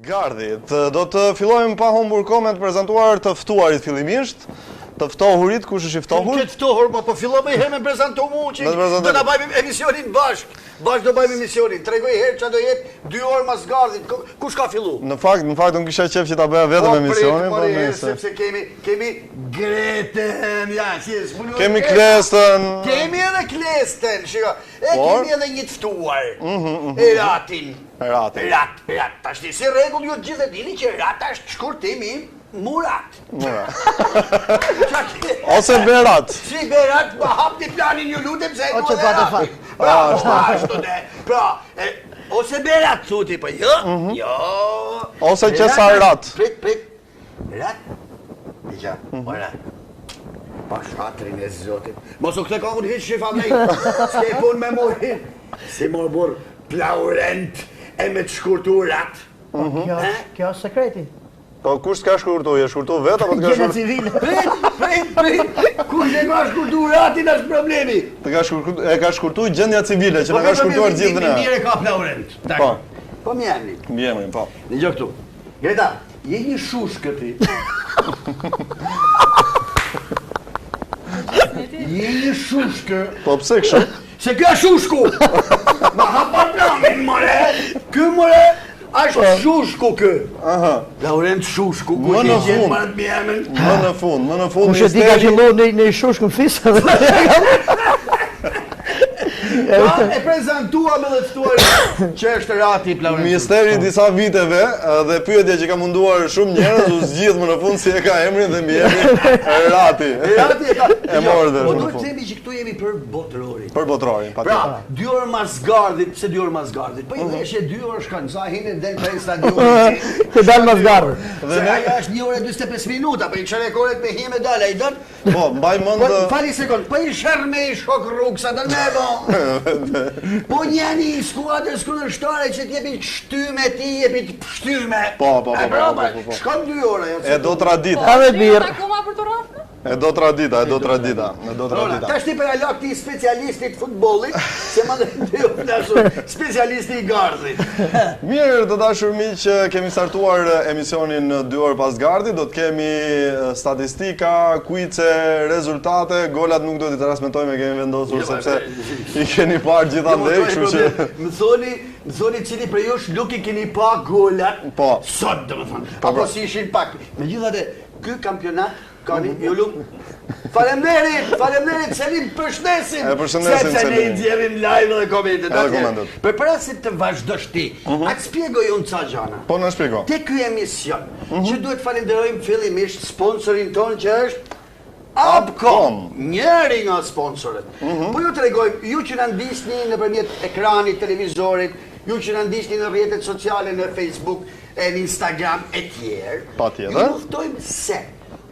gardhit. Do të fillojmë pa humbur kohë me të prezantuar të ftuarit fillimisht. Të ftohurit, kush është i ftohur? Këtë ftohur, po po fillo më herë me prezantu mu që do ta bëjmë emisionin bashk. Bashk do bëjmë emisionin. Tregoj herë çfarë do jetë dy orë mas gardhit. Kush ka fillu? Në fakt, në fakt unë kisha qejf që ta bëja vetëm po, emisionin, po nëse sepse kemi kemi Gretën, ja, si e zbuluar. Kemi Klestën. Kemi edhe Klestën, shiko. E kemi edhe një të ftuar. Mhm, mhm. E Ratin. Ratin. Rat, rat. Tashti si rregull ju të gjithë e dini që Rat është shkurtim i Murat. Murat. Ose Berat. Si Berat, ma hapni planin ju lutem se e dua dhe Rat. Pra, ashtu de. Pra, ose Berat thuti, po jo, mhm. jo. Ose Qesarat. Prit, prit. Rat. Dëgjo, mhm. ora. Pa shatrin e zotit. Mos u kthe ka unë hiç shifa me. S'ke punë me mu Si mor burr, Plaurent e me të shkurtu Rat. Mhm. Kjo kjo është sekreti. Po kush të ka shkurtu? Je shkurtu vetë apo të ka shkurtu? civile. Prit, prit, prit. Kush e ka shkurtu Ratin është problemi. Të ka shkurtu, e ka shkurtu gjendja civile që po, na ka po, shkurtuar gjithë ne. Mirë e ka Plaurent. Po. Po mbiemrin. Mbiemrin, po. Dëgjo këtu. Greta, je një shushkë ti. Je një shushkë. Po pse kështu? Se ky është shushku! Ma hapa planin, more! Ky more, është po. shushku ky! Aha. Laurent Shushku, ku i gjetë më të mbiemrin? Më në fund, më në fund. Kush e di ka qëllu në një shushkë në fis? Pa, e prezantuam edhe të ftuarin që është Rati Plaurent. Misteri i disa viteve dhe pyetja që ka munduar shumë njerëz u zgjidh më në fund si e ka emrin dhe mbiemrin Rati. Rati e ka. E morë dhe po në fund. Po duhet themi që këtu jemi për botërorin. Për botërorin, patjetër. Pra, dy orë mas gardhit, pse dy orë mas gardhit? Po i mhm. ndeshje dy orë shkon, sa hin e del prej stadiumit. Të dal mas gardhit. Dhe ne ajo është 1 orë e 45 minuta, po i çerek ore me hi me dal, ai don. Po, mbaj mend. Po, fal një sekond, po i sherr me i shok rrugë, sa don me e bo. Po njani i skuadrës kundërshtare që t'jepi shtyme, ti jepi të pshtyme. Po, po, po, po, po, po, po. Shkon dy orë ajo. E do tradita. Edhe birrë. Akoma për të rrafë? E do tradita, e do tradita, e do tradita. Tashti po ja la këtij specialistit futbollit, se më dhe të ju flasur, specialisti i gardhit. Mirë, të dashur miq, kemi startuar emisionin 2 orë pas gardhit, do të kemi statistika, kuice, rezultate, golat nuk do t'i transmetojmë, e kemi vendosur jo, sepse i keni parë gjithandej, jo, kështu që më thoni, më thoni cili prej jush nuk i keni pa golat. Po. Sot, domethënë. Po, Apo po. si ishin pak. Megjithatë, ky kampionat Kani, ju lum. Faleminderit, faleminderit Selim, përshëndesim. E përshëndesim Sepse ne i nxjerrim live dhe komentet. Edhe komentet. Përpara se të vazhdosh ti, mm -hmm. a të shpjegoj unë ca gjana. Po na shpjego. Te ky emision, mm -hmm. që duhet falenderojmë fillimisht sponsorin tonë që është Abcom, njëri nga sponsorët. Mm -hmm. Po ju tregojmë, ju që na ndiqni nëpërmjet ekranit, televizorit, ju që na ndiqni në rrjetet sociale, në Facebook, e në Instagram e tjerë. Patjetër. Ju ftojmë se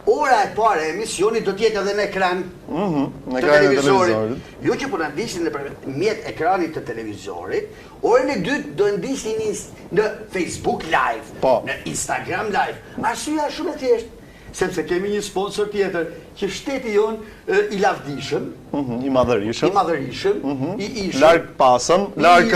ora e parë e emisionit do të jetë edhe në ekran mm në të televizorit. Ju që po na ndiqni nëpërmjet ekranit të televizorit, orën e dytë do ndiqni në Facebook Live, po. në Instagram Live. Arsyeja është shumë e thjeshtë, sepse kemi një sponsor tjetër që shteti jonë i lavdishëm, mhm, i madhërishëm, i madhërishëm, mhm. i ishëm, larg pasëm, larg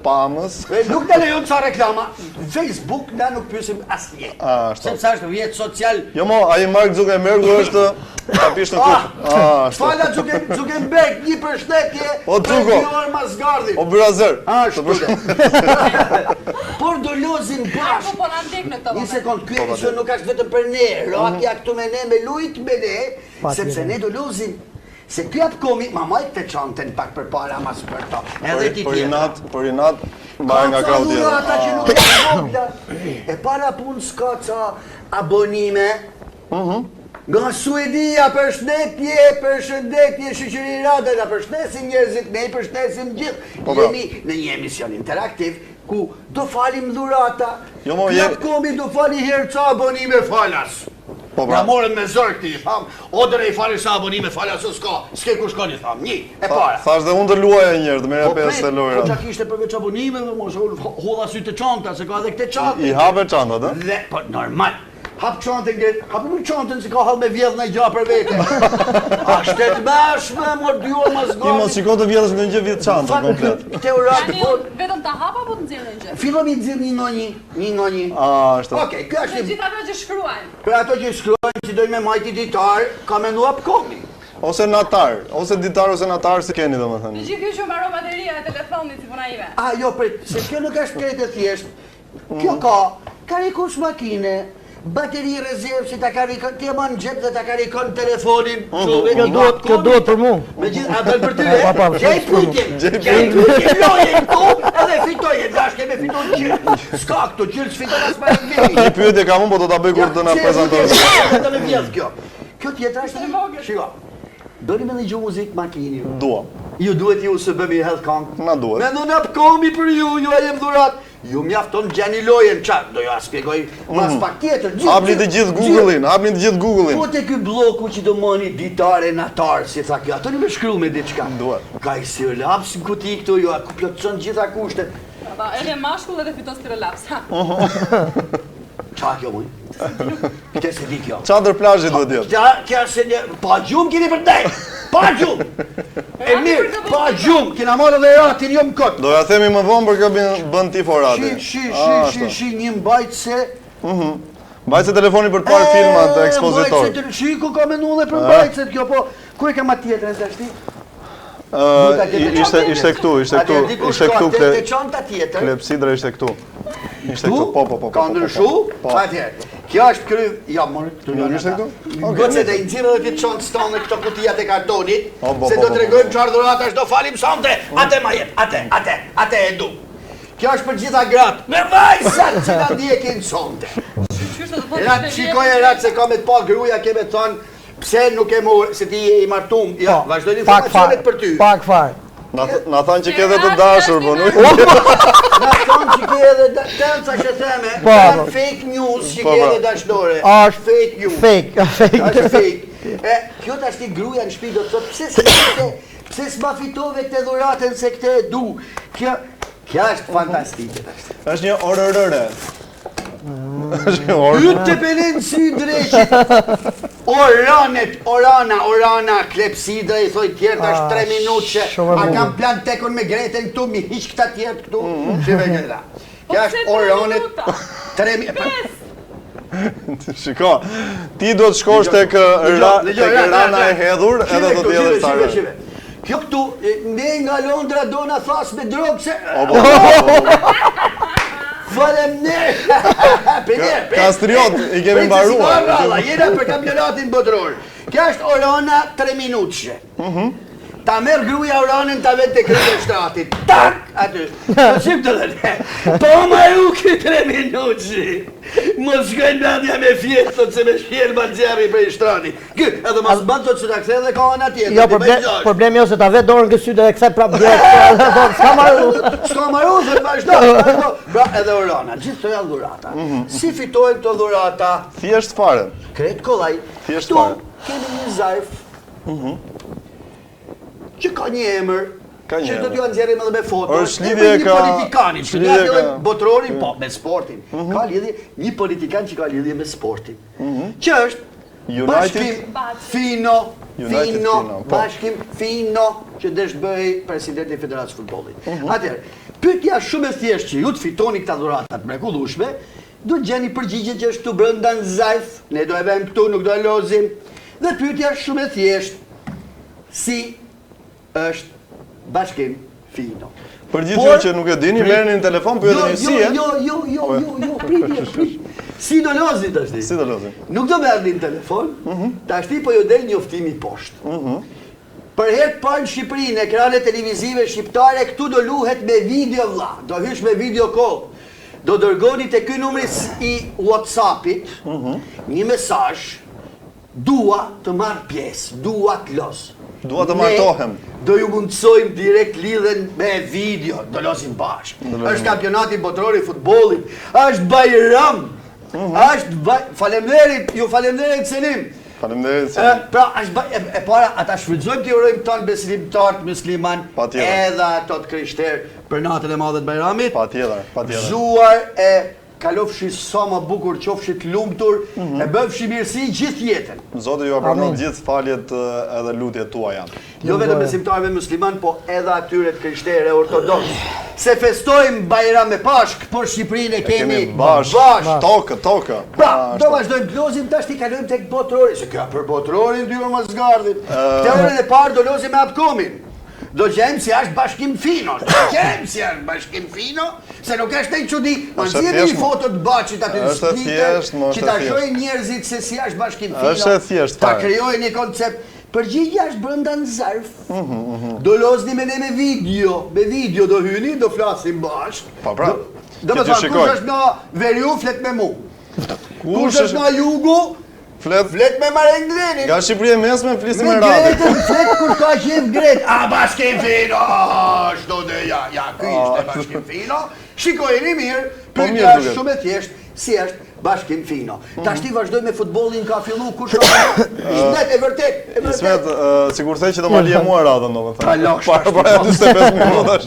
pamës. Dhe nuk na lejon ca reklama. Facebook na nuk pyesim asnjë. Sepse është rrjet social. Jo mo, ai Mark Zuckerberg është ta pish në ah, kupë. Ah, ashtu. Fala Zuckerberg, një përshëndetje. O Zuko. O brazer. Ashtu. Por do lozim bashkë. Po na ndjek në këtë moment. Një sekond, ky po, emision nuk është vetëm për ne. Ratja këtu me ne, me lujt me ne, sepse ne do lozim. Se ky Abcomi, ma maj këtë çantën pak përpara mas për to. Edhe ti tjetra. Për inat, për inat, mbaj nga krahu tjetër. Ka ata që nuk janë vogla. E para punë s'ka ca abonime. Mhm. Nga Suedia, përshëndetje, përshëndetje, Shyqyri Rada, na përshëndesin njerëzit, ne i përshëndesim gjithë. Po, pra. Jemi në një emision interaktiv, ku do falim dhurata, jo, mo, je... Abcomi do fali herë ca abonime falas. Po, pra. Na morën me zor këti, i tham, o do i falim sa abonime falas, o s'ka, s'ke kush ka një tham, një, e para. Thash dhe unë të luaja njëherë, të merrja po, pesë të lojra. Po, që kishte përveç abonime, mos hodha sy te çanta, se ka edhe këtë çantë. I hape çantat, ë? Dhe, po, normal. Hap çantën gret, hap më çantën se ka hall me vjedh ndonjë gjë për vete. A është e tmerrshme, mor dy orë mas Ti mos gardit. shiko të vjedhësh ndonjë gjë vjedh çantën komplet. Këtë urat Tani po. unë vetëm ta hap apo të nxjerr ndonjë gjë? Fillon i nxjerr një nga një, një nga një. A, ashtu. Okej, kjo është Të një gjithë ato që shkruajnë. Për ato që shkruajnë që dojnë me majti ditar, ka menu Apkomi. Ose natar, ose ditar ose natar si keni Të domethënë. gjithë ju që mbaron bateria e telefonit si puna ime. A, jo, prit, se kjo nuk është krejt e thjeshtë. Kjo ka karikues makine, bateri rezervë që ta karikon, ti e man në xhep dhe ta karikon telefonin. Mhm. Kjo duhet, kjo duhet për mu. Me gjithë, a bën për ty, Po, e? po, Gjej për mu. pyetjen, Gjej gjej pyetjen, loje këtu, edhe fitoje, dash keme fitu qilë. S'ka këtu, qilë s'fiton as pa e Një pyetje kam unë, po do ta bëj kur të na prezantosh. Do me vjedh kjo. Kjo tjetra është E vogël. Shiko. Doni me dëgju muzikë makinë ju. Dua. Ju duhet ju se bëmi hedh këngë. Na duhet. Mendon Apkomi për ju, ju a jem dhurat. Ju mjafton gjeni lojën, qa, do ju a spjegoj mas pak tjetër. Gjithë, Mm. Hapni të gjithë Google-in, hapni të gjithë Google-in. Po te ky bloku që do mani ditare natar, si tha kjo, ato një me shkru me diçka. Duhet. Ka i stilolaps në kuti këtu, ju a ku plotëson gjitha kushtet. Pa, edhe mashkull edhe fiton stilolaps. Ha. Qa kjo muj? Këtë se di kjo. Çadër plazhi duhet jetë. Kja, kja se një, pa gjumë keni për ndaj, pa gjumë. E mirë, pa gjumë, kena marrë edhe ratin, jo më kot. Do ja themi më vonë, por kjo bën- bën tifo rati. Shi, shi, shi, shi, shi, një mbajtëse Mbajtëse telefoni për të parë filmat e ekspozitor. Mbajtëse, shi, ku ka menu dhe për mbajtëset kjo, po, ku e ka ma tjetrën tash ti? Ë, ishte ishte këtu, ishte Atëherë, këtu, diku ishte shka, këtu te- kle, Te çanta tjetër. klepsidra ishte këtu. Ishte këtu, po po po. po, Ka po, po, ndryshu? Po. Atëherë, kjo është kry, ja mor, këtu Nuk janë ishte ata. këtu? Okej, Gocet e mirë. nxjerr edhe ti çantë stane këto kutijat e kartonit, O, bo, se po, do po, po, tregojmë po. çfarë dhuratash do falim sonte. Atë ma jep, atë, atë, atë e du. Kjo është për gjitha gratë, me vajzat që na ndjekin sonte. Qysh do të thotë? Rat, shikoj e rat se ka me të pa gruaja, ke me të thonë pse nuk e mor, se ti je i martum. Ja, Po, vazhdojnë pak informacionet fare, për ty. Pak fare. Na th- na thanë që ke edhe të dashur, po nuk. Na thonë që ke edhe da- tenca që theme, Po, janë po. fake news që Po, ke po. edhe dashnore. A, është fake news. Fake, fake. Është fake. E, kjo tash ti gruaja në shtëpi do të thotë pse s'e pse s'ma fitove këtë dhuratën se këtë e du. Kjo kjo është fantastike tash. Është një orërëre. Është një orë. Yt të pelin si dreqit. Oranet, orana, orana, klepsidra i thoj tjerë tash Ah, 3 minutë shumë e A bukur. kam plan tekon me Gretën këtu, mi hiq këta tjerë këtu. Shive këta. Po Kjo pse është tre oranet minuta? 3 minuta. Shiko, ti do të shkosh tek ra, tek rana e hedhur edhe do të hedhësh tarën. Kjo këtu, e, ne nga Londra do na thas me drogë se... O, po, po, po, po. Faleminderit. Piner, piner. Kastriot, i kemi mbaruar. Valla, jena për kampionatin botëror. Kjo është Orana 3 minutëshe. Mhm. Ta merr gruaja Oranën ta vën te kryet e shtratit. Tak, aty. Po shim të dhe. Po ma ju ky 3 minutëshi. Mos shkoj mendja me fjet, thotë se me shjel ma nxjerri prej shtratit. Ky, edhe mos bën thotë se ta kthe edhe ka ana tjetër. Jo, ti bëj problem, gjashtë. problemi është se ta vet dorën këtë sy dhe e kthe prapë direkt. Thotë, S'ka marrë. S'ka maru, thot vazhdo, vazhdo. Pra edhe Orana, gjithë këto janë dhurata. Mhm. Si fitojmë këto dhurata? Thjesht fare. Krejt kollaj. Thjesht Këtu fare. kemi një zarf. Që ka një emër. Ka një Që do emër. t'ju nxjerrim edhe me foto. Është lidhje Emri një ka- politikani, që lidhje ne fillojmë ka- Mhm. botërorin, po, me sportin. Ka lidhje një politikan që ka lidhje me sportin. Që është United- Bashkim Fino, United Fino, Fino, po. Bashkim Fino, që desh bëhej presidenti i Federatës së Futbollit. Mhm. Atëherë, pyetja është shumë e thjeshtë që ju të fitoni këta dhurata të mrekullueshme, do të gjeni përgjigje që është këtu brenda në zarf, ne do e vëmë këtu, nuk do e lozim. Dhe pyetja është shumë e thjeshtë. Si është Bashkim Fino? Për gjithë Por- ju që nuk e dini, merreni në telefon, pyeteni Jo, si e. Jo, jo, jo, jo, jo, prit, prit. Si do lozni tash? Si do lozim? Nuk do merrni në telefon, tashti po ju del njoftimi poshtë. Për herë të parë në Shqipëri, në ekranet televizive shqiptare, këtu do luhet me video vlla, do hysh me video call. Do dërgoni te ky numri s- i WhatsAppit një mesazh dua të marr pjesë, dua të los. Dua të Ne martohem. Do ju mundësojmë direkt lidhen me video, do losim bashkë. Do losim Është kampionati botëror i futbollit, është Bajram. Mhm. Është baj... Faleminderit, ju faleminderit Selim. Faleminderit. E, Selim. pra, është baj... e, e para, ata shfrytëzojmë të urojmë tanë besimtarët musliman, Patjetër. edhe ato të krishterë për natën e madhe të Bajramit. Patjetër, patjetër. Gëzuar e Kalofshi sa më bukur, qofshi të lumtur, mhm. e bëfshi mirësi gjithë jetën. Zoti jua pranon gjithë faljet edhe lutjet tuaja. Jo vetëm besimtarëve musliman, po edhe atyre të krishterë ortodoks. Se festojmë Bajram e Pashkë, por Shqipërinë e kemi bashkë. Bashkë, tokë, tokë. Pra, do vazhdojmë të lozim, tashti kalojmë tek botërori, se kjo për botërorin dy orë mas gardhit. Këtë orën e parë do lozim me Apkomin. Do gjejmë si është Bashkim Fino, do gjejmë si është Bashkim Fino, se nuk është një çudi. Ma nxjerr një foto të Baçit aty në spliter, që ta shohin njerëzit se si është Bashkim Fino. Është e thjeshtë Ta krijojnë një koncept. Përgjigja është brenda në zarf. Mhm, mhm. Do lozni me ne me video, me video do hyni, do flasim bashkë. Po pra. Do me thënë, kush është nga veriu, flet me mu. Kush është nga jugu, Flet, flet me Marenglenin. Nga Shqipëria e mesme flisni me Radin. Me Gretën flet kur ka qejf Gret. A Bashkim Fino, shto dhe ja, ja, ky ishte Bashkim Fino. Shikojeni mirë, po pyetja është shumë e thjeshtë, si është Bashkim Fino. Mhm. Tashti vazhdoj me futbollin ka fillu kush ka Shnet e vërtet, e vërtet. Ismet, sikur the që do ma lije mua radhën domethënë. Ka laksh para para 45 minutash.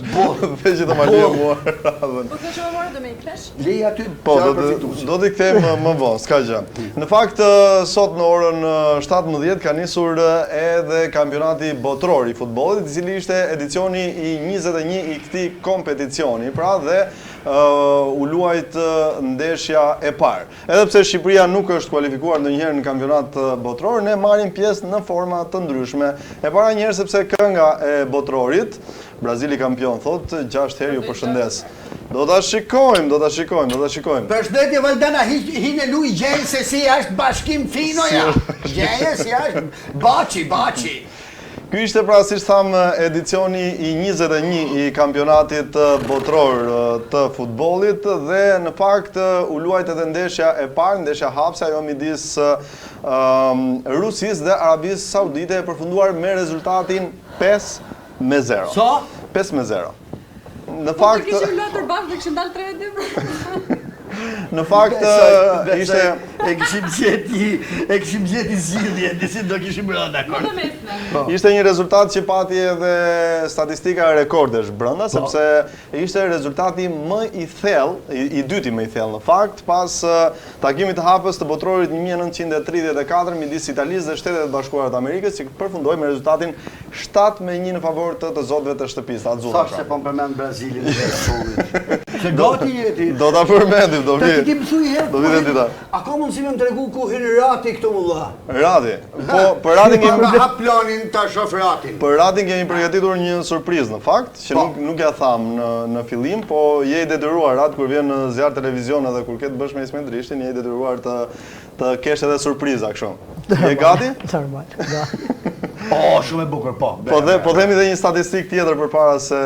The që do ma lije mua radhën. Po kjo që më morë do me i klesh? Lej aty po, do të do t'i kthejmë më vonë, s'ka gjë. Në fakt sot në orën 17 ka nisur edhe kampionati botëror i futbollit, i cili ishte edicioni i 21 i këtij kompeticioni, pra dhe u luajt ndeshja e parë. Edhe pse Shqipëria nuk është kualifikuar ndonjëherë në kampionat botëror, ne marrim pjesë në forma të ndryshme. E para njëherë sepse kënga e botërorit, Brazili kampion thotë, 6 herë ju përshëndes. Do ta shikojmë, do ta shikojmë, do ta shikojmë. Përshëndetje Valdana, hin e luj gjeje se si është Bashkim Finoja. Gjeje si është Baçi, Baçi. Ky ishte pra siç thamë edicioni i 21 i kampionatit botëror të futbollit dhe në fakt u luajt edhe ndeshja e parë, ndeshja hapëse ajo midis Rusisë dhe Arabisë Saudite e përfunduar me rezultatin 5 me 0. Sa? 5 me 0. Në po fakt... Po të kishim luajtur bashkë dhe kishim dalë 3-2. Në fakt ishte e kishim gjeti, e kishim gjeti zgjidhje, disi do kishim rënë dakord. Po. Ishte një rezultat që pati edhe statistika rekordesh brenda, po. sepse ishte rezultati më i thellë, i, i dyti më i thellë në fakt, pas takimit hapës të botërorit 1934 midis Italisë dhe Shteteve të Bashkuara të Amerikës, që përfundoi me rezultatin 7 me 1 në favor të të zotëve të shtëpisë, Azzurra. Thashë se po më përmend Brazilin dhe fundit. Se gati jeti. Do ta përmendim, do vi. Ti më thuj herë. Do vi dhe dita. A ka mundësi me më tregu ku hyn Rati këtu më vëlla? Rati. Po, për Ratin kemi pa hap planin ta shoh Ratin. Për Ratin kemi përgatitur një surprizë në fakt, që po. nuk nuk ja thamë në në fillim, po je i detyruar Rat kur vjen në Zjarr Televizion edhe kur ke të bësh me Ismet Drishtin, je i detyruar të Të kesh edhe surpriza kështu. Je gati? Normal. Da. Oh, shumë e bukur, po. Po dhe po themi edhe një statistikë tjetër përpara se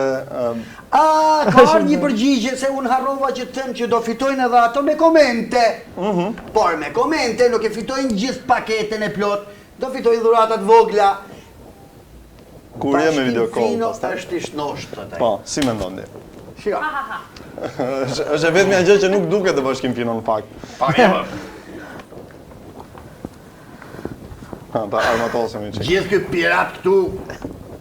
A, ka ardhur një përgjigje se unë harrova që të them që do fitojnë edhe ato me komente. Mhm. Por me komente nuk e fitojnë gjithë paketën e plotë, do fitojnë dhurata të vogla. Kur je me video call, Fino është i shnoshtë, thotë ai. Po, si mendon ti? Shiko. Është është e vetmja gjë që nuk duket te Bashkim Fino në fakt. Po, mirë. Ha, ta armatosim një çik. Gjithë ky pirat këtu,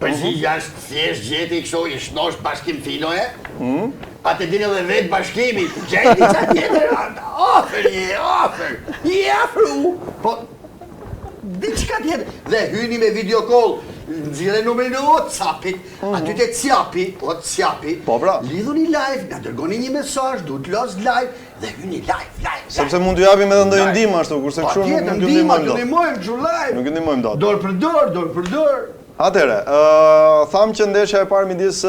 përgjigja është thjesht gjeti kështu i shnosh Bashkim Fino e? Mm. A të dini edhe vetë Bashkimi, gjeti ca tjetër, afër je, afër, je afru, po Diçka tjetër. Dhe hyni me video call, nxirre numrin e WhatsAppit, mm -hmm. aty te cjapi, WhatsAppi. Po pra. Lidhuni live, na dërgoni një mesazh, du të los live dhe hyni live, live. live. Sepse mund t'ju japim edhe ndonjë ndihmë ashtu, kurse kështu nuk mund t'ju ndihmojmë dot. Ndihmojmë kështu live. Nuk ju ndihmojmë dot. Dorë për dorë, dorë për dorë. Atëherë, thamë që ndeshja e parë midis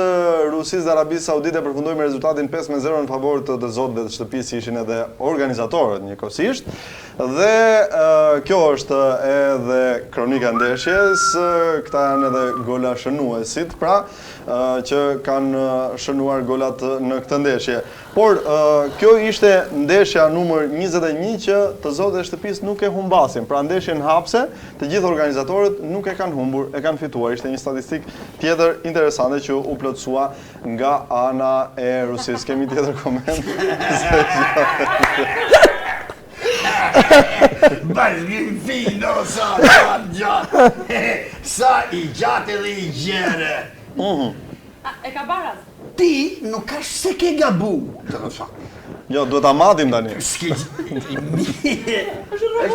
Rusisë dhe Arabisë Saudite përfundoi me rezultatin 5-0 në favor të të zotëve të shtëpisë që ishin edhe organizatorët njëkohësisht. Dhe kjo është edhe kronika e ndeshjes, këta janë edhe gola shënuesit, pra që kanë shënuar golat në këtë ndeshje. Por kjo ishte ndeshja numër 21 që të zotët e shtëpisë nuk e humbasin. Pra ndeshjen hapëse, të gjithë organizatorët nuk e kanë humbur, e kanë fituar. Ishte një statistikë tjetër interesante që u plotësua nga ana e Rusisë. Kemi tjetër koment. Bashkim Fino, sa gjatë gjatë, sa i gjatë edhe i gjerë. Mhm. E ka baraz. Ti nuk është se ke gabu, të më thënë. Jo, duhet ta matim tani. S'ki...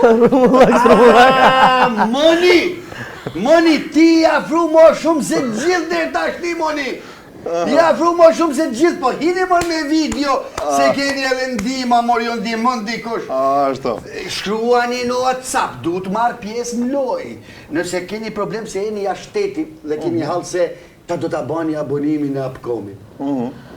Rrumullak, rrumullak. Ah, Moni! Moni, ti i afru më shumë se gjithë deri tashti, Moni! I afru më shumë se gjithë, po hini më me video, se keni edhe ndihma, mor ju ndihmon dikush. Ashtu. Shkruani në WhatsApp, du të marr pjesë në lojë. Nëse keni problem se jeni jashtë shtetit dhe keni hall se ta do ta bani abonimin e Apcomit.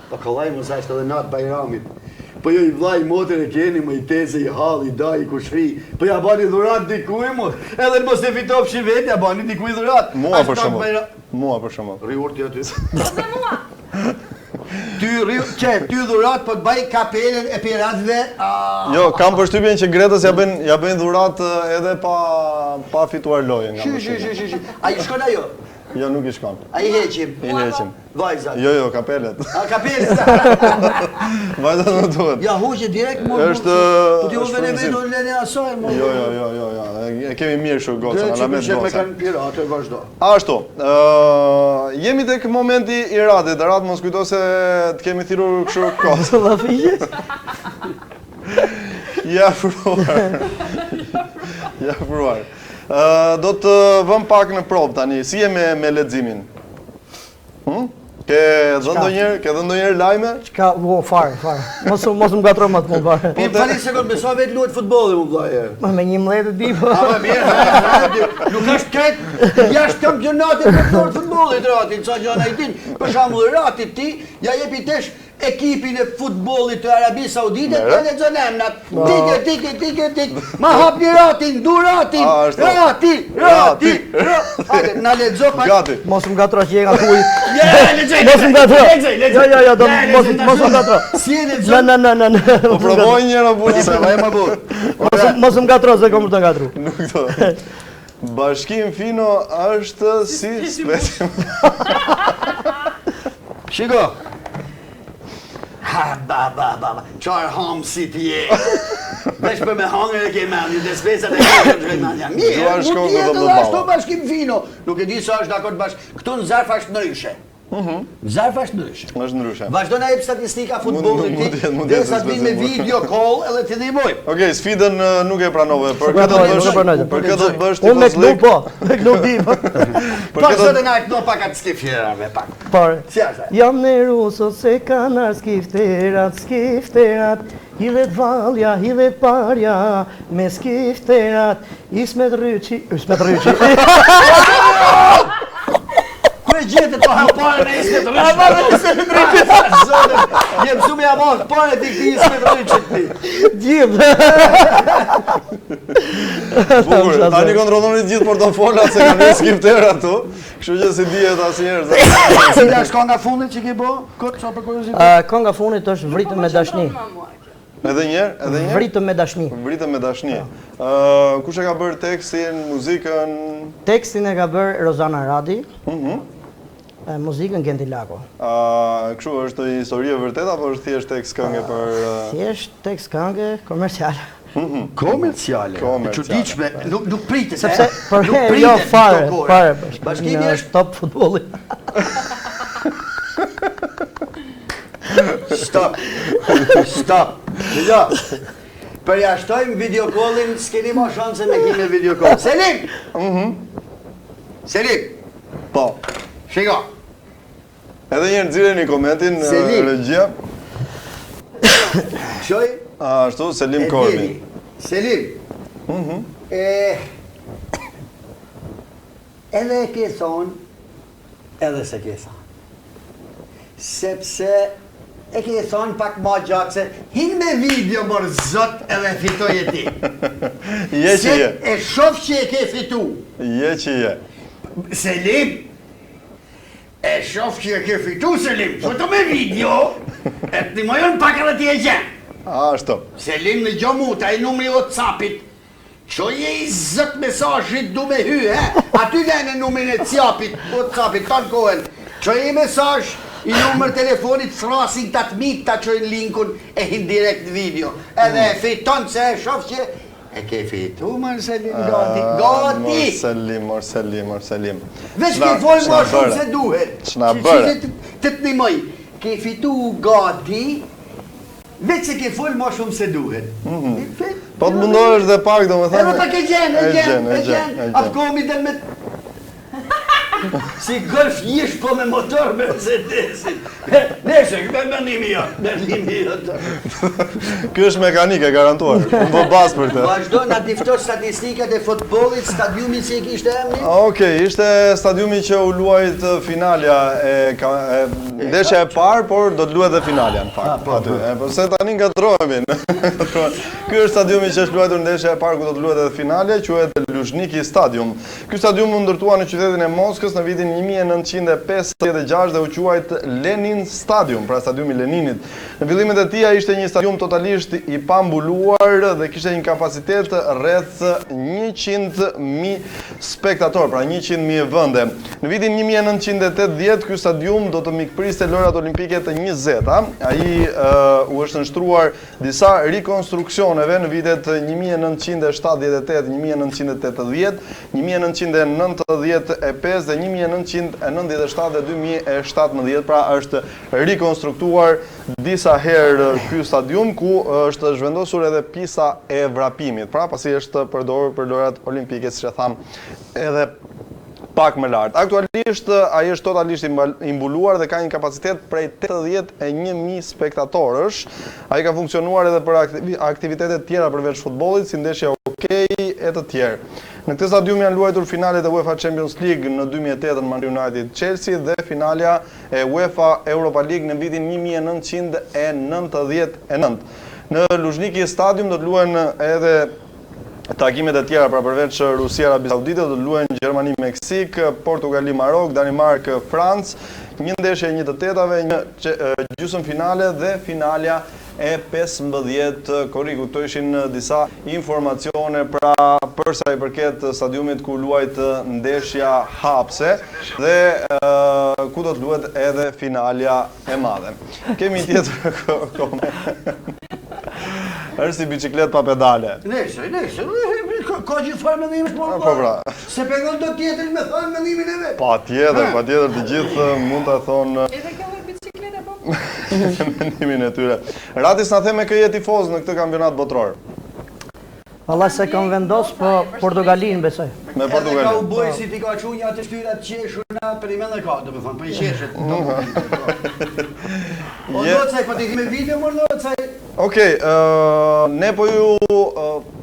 Po kollaj mos është edhe natë Bajramit. Po jo i vllai motër e keni, më i teze, i hall, i daj, i kushri. Po ja bani dhurat dikuj mo. Edhe në mos e fitofshi vetë, ja bani dikuj dhurat. Mua Është për natë shembull. Bajram- Mua për shembull. Rri urti aty. Dhe mua. Ty rri, që ty dhurat po të bëj kapelën e piratëve. Ah. Jo, kam përshtypjen që Gretës ja bëjnë ja bëjnë dhurat edhe pa pa fituar lojën, kam Shi, shi, përshtypjen. shi, shi, shi. A i shkon ajo? Jo, nuk i shkon. A i heqim? I heqim. Vajzat. Jo, jo, kapelet. A kapelet? Vajzat nuk duhet. Ja hoqe direkt mo. Është Po ti u është vënë frymëzim. vetë lënë asaj mo. Jo, jo, jo, jo, jo. E kemi mirë kështu gocën, Që alamet pëlqen me gocën. kanë pirate, vazhdo. Ashtu, ë jemi tek momenti i Radit. Rad mos kujto se të kemi thirrur kështu kot. Llafiqe. Je afruar. Je afruar. Ë do të vëm pak në provë tani. Si je me me leximin? Hm? Ke dhënë ndonjëherë, ke dhënë ndonjëherë lajme? Çka, u, fare, fare. Mos mos më ngatro më atë punë fare. Po më fali sekond, me sa vetë luhet futbolli mu vëlla e. Ma me 11 e di po. A më mirë, ha, ha, nuk është krejt jashtë kampionatit botëror të futbollit Rati, ca gjëra i din. Për shembull Rati ti ja jepi tesh ekipin e futbollit të Arabisë Saudite, të lexon emrat. Tik e tik e tik e tik. Ma hap një Ratin, du Ratin. A, ashtu. Rati, Rati, Rati. Hajde, na lexo pak. Gati. Mos më ngatro që je nga kuj. Ja, lexoj. Mos më ngatro. Lexoj, lexoj. Jo, jo, jo, do Ja, mos lexoj, mos më ngatro. Si e lexon? Në, në, në, në, në. Po provoj një herë apo Po provoj më burr. Mos mos më ngatro se kam për të ngatru. Nuk do. Bashkim Fino është si speci. Shiko. Ha, ba, ba, ba, ba. Qarë ham si ti je. Vesh për me hangër e ke mendjen, dhe specat e ke në mendja. Mirë, Dua mund shkon të jetë do edhe të ashtu balla. Bashkim Fino. Nuk e di sa është dakord bash. Këtu në zarf është ndryshe. Në zarf është ndryshe. Është ndryshe. Vazhdo na jep statistika futbollit mund ti, të jetë- mund të derisa jetë të vinë me specifik. video call edhe ti ndihmoj. Okej, sfidën ë, nuk e pranove. Për Nuk e këtë do pranoj, nuk bësh, e pranoj. për këtë do të bësh Unë me kënu tifozlik. po, me kënu di po. Për Pak këtë sot e na e këno pak atë skifjerave pak. Pare. Si është? ai? Jam në ruso se kanë ardh skifterat, skifterat, hidhet vallja, hidhet parja, me skifterat, Ismet Rryçi, Ismet Rryçi. Ku e gjetë po ha parën e Ismet Rryçit? parën e Ismet Rryçit. Zotin, je mësu me ja marrë parën e ti Ismet Rryçit ti. Gjithë. Bukur, tani kontrolloni të gjithë portofolat se kanë një skifter atu, kështu që si dihet asnjëherë. se- Cila është kënga fundit që ke bë? Kot sa për kuriozitet. Ë, Kënga fundit është Vritëm me dashni. Edhe një herë, edhe një herë. Vritëm me dashni. Vritëm me dashni. Ë, kush e ka bërë tekstin, muzikën? Tekstin e ka bërë Rozana Radi. Mhm. E, muzikën Genti Lako. Ë, kështu është një histori e vërtetë apo është thjesht tekst këngë për ë, Thjesht tekst këngë komerciale. Komerciale. Komerciale. Çuditshme, nuk nuk pritet. Sepse e? për nuk herë pritet jo në fare, këto kohë. fare. Bashkimi është top futbolli. Stop. Stop. Dëgjo. Përjashtojmë video callin, s'keni më shanse me hi me video call. Selim. Mhm. Selim, Po. shiko. Edhe një herë nxirreni komentin ë, Selim. regjia. Shoj Ashtu Selim e Korbi. dini. Selim. Mhm. E edhe e ke thonë, edhe se ke thonë. Sepse e ke thonë pak ma gjatë se hin me video mor zot edhe fitoje ti. Je që Se je. e shof që e ke fitu. Je që je. Selim, e shof që e ke fitu, Selim, foto me video, e të ndihmojon pak edhe ti e gjen. Ashtu. Selim në gjo mu, ta i numri Whatsappit, Qoje i zët mesazhit du me hy, he? Aty lene numrin e cjapit, Whatsappit, tanë kohën. Qoje i mesazh, i numër telefonit, thrasin ta të mit, ta qojnë linkun e hin direkt në video. Edhe e fiton se e shof që e ke fitu, mër Selim, gati, gati! Mor Selim, mor Selim, mor Selim. Veç Ç'na- ke fol ç'na më shumë bëre? se duhet. Ç'na Që- bëre? që Të të ndihmoj. Ke fitu gati. Veç se ke fol ma shumë se duhet. Mhm. Po të mundohesh dhe pak, domethënë. Edhe pak e gjen, e gjen, e gjen. Afkomi del me Si golf njësh po me motor Mercedesit. Nesër, me mendimi jo, mendimi jo. Ky është mekanik e garantuar. Unë vë bast për këtë. Vazhdo na dikto statistikat e futbollit, stadiumi si e kishte emrin? Okej, ishte stadiumi që u luajt finalja e, ka, e ndeshja e parë, por do të luhet dhe finalja në fakt. Po, aty. Po. E, po se tani ngatërrohemi. Ky është stadiumi që është luajtur ndeshja e parë ku do të luhet edhe finalja, quhet Luzhniki Stadium. Ky stadium u ndërtua në qytetin e Moskës në vitin 1956 dhe u quajt Lenin Stadium, pra stadiumi i Leninit. Në fillimet e tij ai ishte një stadium totalisht i pambuluar dhe kishte një kapacitet rreth 100.000 spektatorë, pra 100.000 vende. Në vitin 1980 ky stadium do të mikpriste Lojërat Olimpike të 20-ta. Ai uh, u është nënshtruar Disa rikonstruksioneve në vitet 1978, 1980, 1995 dhe 1997 dhe 2017, pra është rikonstruktuar disa herë ky stadium ku është zhvendosur edhe pista e vrapimit, pra pasi është përdorur për lojërat olimpike, siç e thamë edhe pak më lart. Aktualisht ai është totalisht i mbuluar dhe ka një kapacitet prej 81.000 spektatorësh. Ai ka funksionuar edhe për aktivitete të tjera përveç futbollit, si ndeshje hokeji e të tjerë. Në këtë stadium janë luajtur finalet e UEFA Champions League në 2008 Manchester United Chelsea dhe finalja e UEFA Europa League në vitin 1999. Në Luzhniki Stadium do të luhen edhe Takimet e tjera, pra përveç Rusi-Arabi Saudite, do të luhen Gjermani Meksikë, Portugali Marok, Danimarkë Francë, një ndeshje e një të tetave, një gjysmëfinale dhe finalja e 15 korrikut. Këto ishin disa informacione pra për sa i përket stadiumit ku u luajt ndeshja hapëse dhe ku do të luhet edhe finalja e madhe. Kemi një tjetër koment. Është si biçikletë pa pedale. Nëse, nëse, ka gjithfarë mendimesh po. Po pra. S'e pengon dot tjetrin me thënë mendimin e vet. Patjetër, patjetër të gjithë mund ta thonë. Edhe kjo lloj biçiklete po. Mendimin e tyre. Rati s'na the me kë je tifoz në këtë kampionat botëror. Valla s'e kam vendos, po Portugalinë besoj. Me Portugalinë. Edhe ka u boj si t'i ka çu një atë shtyra të qeshur na për i mendë ka, domethënë, për i qeshët. O Nocaj, po t'i me video, mor Nocaj. Okej, ne po ju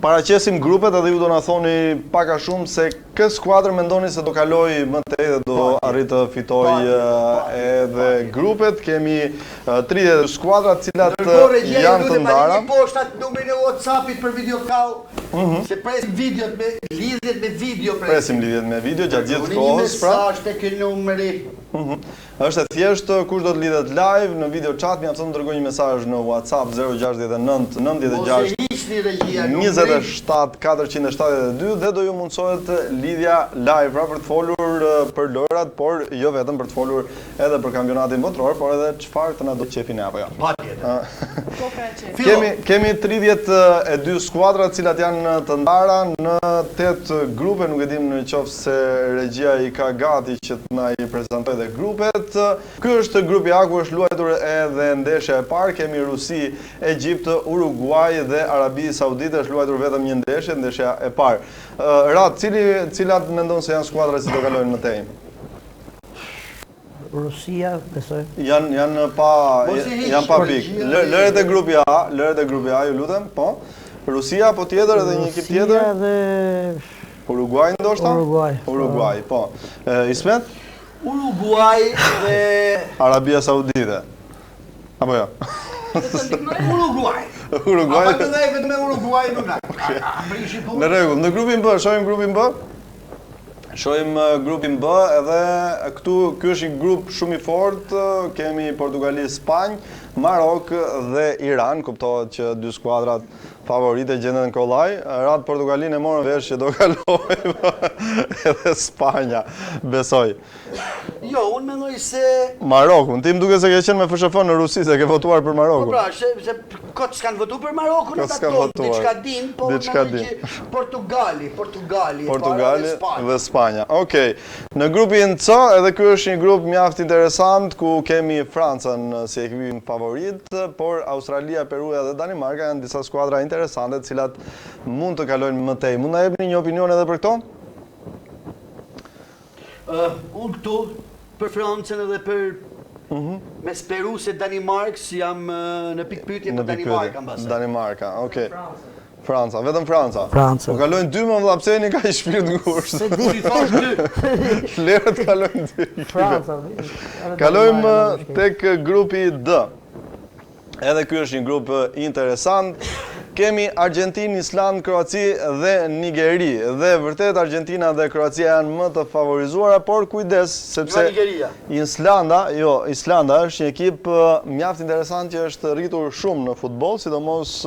paraqesim grupet edhe ju do na thoni pak a shumë se kë skuadër mendoni se do kalojë më tej dhe do arrijë të fitojë edhe grupet. Kemi 32 skuadra të cilat janë të ndara. Ndërkohë poshtë atë numrin e WhatsApp-it për video call. Mhm. Se presim videot me lidhjet me video presim. Presim lidhjet me video gjatë gjithë kohës, pra. Një mesazh te ky numri. Mhm. Është e thjeshtë, kush do të lidhet live në video chat, mjafton të dërgojë një mesazh në WhatsApp 069 96 27 472 dhe do ju mundësohet lidhja live, pra për të folur për lojrat, por jo vetëm për të folur edhe për kampionatin botëror, por edhe çfarë të na dojë qefi ne apo jo. Patjetër. Kemi kemi 32 skuadra të cilat janë të ndara në 8 grupe, nuk e dim në qoftë se regjia i ka gati që të na i prezantojë dhe grupet. Ky është grupi A ku është luajtur edhe ndeshja e parë, kemi Rusi, Egjipt, Uruguaj dhe Arabi Saudite, është luajtur vetëm një ndeshje, ndeshja e parë. Rat, cili cilat mendon se janë skuadrat që do kalojnë më tej? Rusia, besoj. Janë janë pa janë pa pikë. Lëre te grupi A, lëre te grupi A, ju lutem, po. Rusia po tjetër edhe një ekip tjetër. Rusia dhe Uruguay ndoshta? Uruguay. Uruguay, po. Ismet? Uruguay dhe Arabia Saudite. Apo jo? Uruguay. Uruguay. Apo të vetëm me Uruguay nuk ka. Në rregull, në grupin B, shohim grupin B. Shohim grupin B edhe këtu ky është një grup shumë i fortë, kemi Portugali, Spanjë, Marok dhe Iran, kuptohet që dy skuadrat favorite gjenden kollaj. Rat Portugalinë e morëm vesh që do kalojë edhe Spanja, besoj. Jo. Jo, unë mendoj se... Marokun, ti më duket se ke qenë me FSHF në Rusi, se ke votuar për Marokun. Po pra, se, se kot s'kanë votu për Marokun, ata tonë, diçka din, po unë mendoj që Portugali, Portugali, Portugali dhe Spanja. Okej, në grupin C, edhe ky është një grup mjaft interesant, ku kemi Francën si ekipin favorit, por Australia, Peruja dhe Danimarka janë disa skuadra interesante, të cilat mund të kalojnë më tej. Mund na jepni një opinion edhe për këto? Unë këtu për Francën edhe për mhm. mes Perusë e Danimarkës jam në pikëpyetje për Danimarkën mbase. Danimarka, okay. Franca, vetëm Franca. Franca. Po kalojnë dy më vëlla, pse jeni kaq shpirtngusht? Se di. I thash dy. Lëre të kalojnë dy. Franca. Kalojmë tek grupi D. Edhe ky është një grup interesant. Kemi Argjentinë, Islandë, Kroaci dhe Nigeri. Dhe vërtet Argjentina dhe Kroacia janë më të favorizuara, por kujdes sepse Islanda, jo, Islanda është një ekip mjaft interesant që është rritur shumë në futboll, sidomos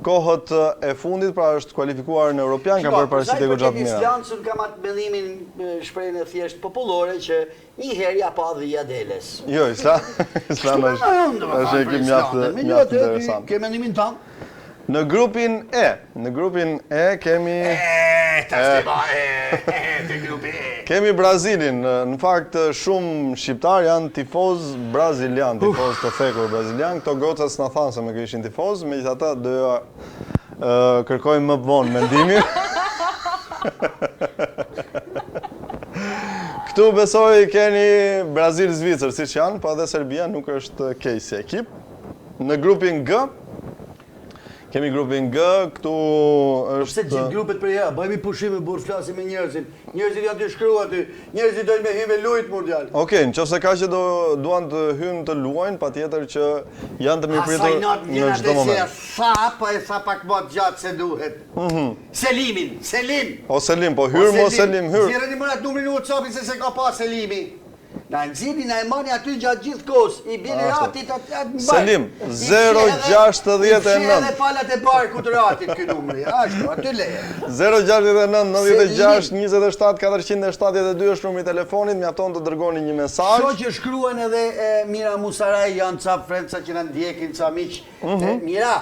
kohët e fundit, pra është kualifikuar në Europian, ka bërë paraqitje goxha të mira. Islandës unë kam atë mendimin shprehjen e thjeshtë popullore që Një herë ja pa dhia deles. Jo, Isla, Islanda është është ekip mjaft mjaft interesant. Ke mendimin tënd? Në grupin E, në grupin E kemi E, tash ti ba, e, e, te grupi E. Kemi Brazilin, në fakt shumë shqiptarë janë tifozë brazilian, tifozë të thekur brazilian. Këto gocat s'na thanë se me kë ishin tifozë, megjithatë do ja kërkojmë më vonë mendimin. Këtu besoj keni Brazil, Zvicër, siç janë, po edhe Serbia nuk është keq si ekip. Në grupin G, kemi grupin G, këtu po është... Pse gjithë grupet për ja, bëjmë pushime, burrë, flasim me njerëzit. Njerëzit janë të shkru aty, njerëzit dojnë me hy me lujt, mor djalë. Okej, në qoftë se ka që do, duan të hynë të luajnë, patjetër që janë të mirëpritur në çdo moment. Tha, po e tha pak më gjatë se duhet. Mhm. Selimin, Selim. O Selim, po hyr mo Selim, hyr. Nxirreni më atë numrin në WhatsApp se s'e ka pa Selimi. Na nxirrni, na e mbani aty gjatë gjithë kohës. I bini ratit atë atë mbaj. Selim, 069. Edhe palat e barkut ratit ky numri. Ashtu, aty leje. 069 96 27 472 është numri i telefonit, mjafton të dërgoni një mesazh. Shoh që shkruan edhe Mira Musaraj, janë ca frendsa që na ndjekin, ca miq. Mhm. Mira,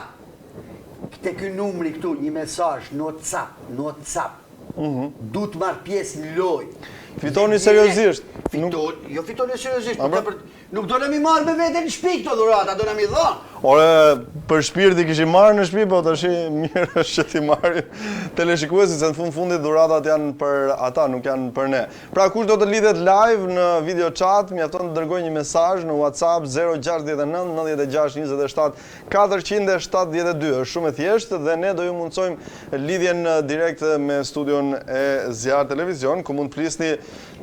te ky numri këtu, një mesazh në WhatsApp, në WhatsApp. Mhm. Du të marr pjesë në lojë. Fitoni seriozisht. Fito, jo fitoni seriozisht, po për, nuk do na m'i marrë me vete në shtëpi këto dhurata, do na m'i dhënë. Ore, për shpirt i kishim marrë në shtëpi, po tash mirë është që t'i marrin teleshikuesit, se në fund fundit dhuratat janë për ata, nuk janë për ne. Pra kush do të lidhet live në video chat, mjafton të dërgojë një mesazh në WhatsApp 069 96 27 472. Është shumë e thjeshtë dhe ne do ju mundësojmë lidhjen direkt me studion e Zjarr Televizion, ku mund të flisni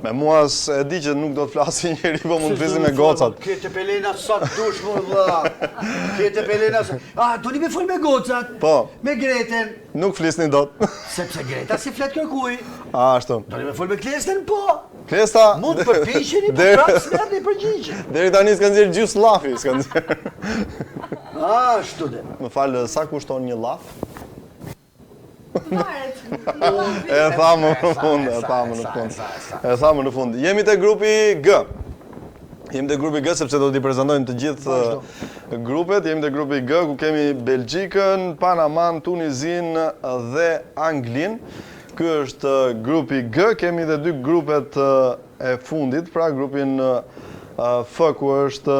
me mua, e di që nuk do të flasi njeri, po mund të flisni me gocat. Ke Tepelena sa të dush mor vëlla. Ke Tepelena sa. Ah, doni me fol me gocat? Po. Me Gretën. Nuk flisni dot. Sepse Greta s'i flet kërkuj. A, ashtu. Doni me fol me Klestën, po. Klesta... Mund të përpiqeni, po prapë s'merrni përgjigje. Deri tani s'ka nxjerrë gjysë llafi, s'ka nxjerrë. Ashtu de. Më fal, sa kushton një llaf? Varet. E thamë në fund, e thamë në fund. E thamë në fund. Jemi te grupi G. Jemi te grupi G sepse do t'i prezantojmë të gjithë grupet. Jemi te grupi G ku kemi Belgjikën, Panaman, Tunizinë dhe Anglinë. Ky është grupi G. Kemi dhe dy grupet e fundit, pra grupin F ku është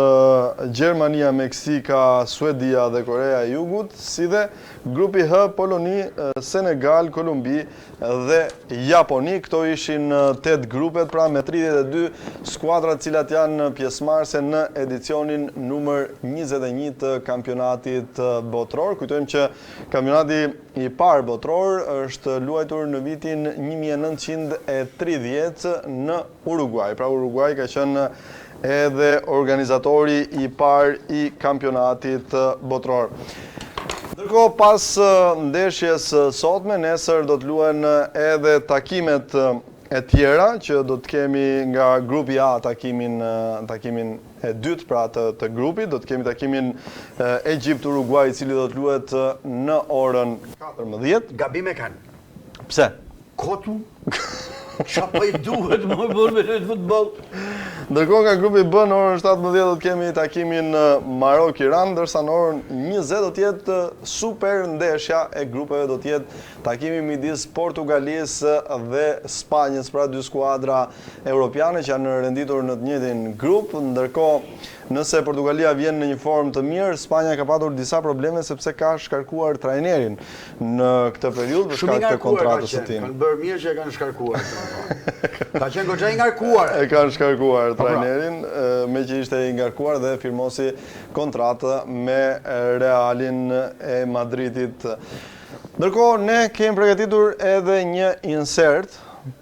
Gjermania, Meksika, Suedia dhe Korea e Jugut, si dhe grupi H Poloni, Senegal, Kolumbi dhe Japoni. Këto ishin 8 grupet, pra me 32 skuadra të cilat janë pjesëmarrëse në edicionin numër 21 të kampionatit botëror. Kujtojmë që kampionati i parë botëror është luajtur në vitin 1930 në Uruguay. Pra Uruguay ka qenë edhe organizatori i parë i kampionatit botëror. Ndërkohë pas ndeshjes së sotme, nesër do të luhen edhe takimet e tjera që do të kemi nga grupi A takimin takimin e dytë pra të të grupit, do të kemi takimin Egjipt Uruguay i cili do të luhet në orën 14. Gabim e kanë. Pse? Kotu? Qa po i duhet më bërë me lujtë futboll? Ndërkohë nga grupi B në orën 17 do të kemi takimin Marok-Iran, ndërsa në orën 20 do të jetë super ndeshja e grupeve do të jetë takimi midis Portugalisë dhe Spanjës, pra dy skuadra europiane që janë renditur në të njëjtin grup. Ndërkohë, nëse Portugalia vjen në një formë të mirë, Spanja ka patur disa probleme sepse ka shkarkuar trajnerin në këtë periudhë për shkak të kontratës së tij. Kanë bërë mirë që e kanë shkarkuar. Ka qenë goxha i ngarkuar. E kanë shkarkuar po, pra. trajnerin, meqë ishte i ngarkuar dhe firmosi kontratë me Realin e Madridit. Ndërkohë, ne kemi përgatitur edhe një insert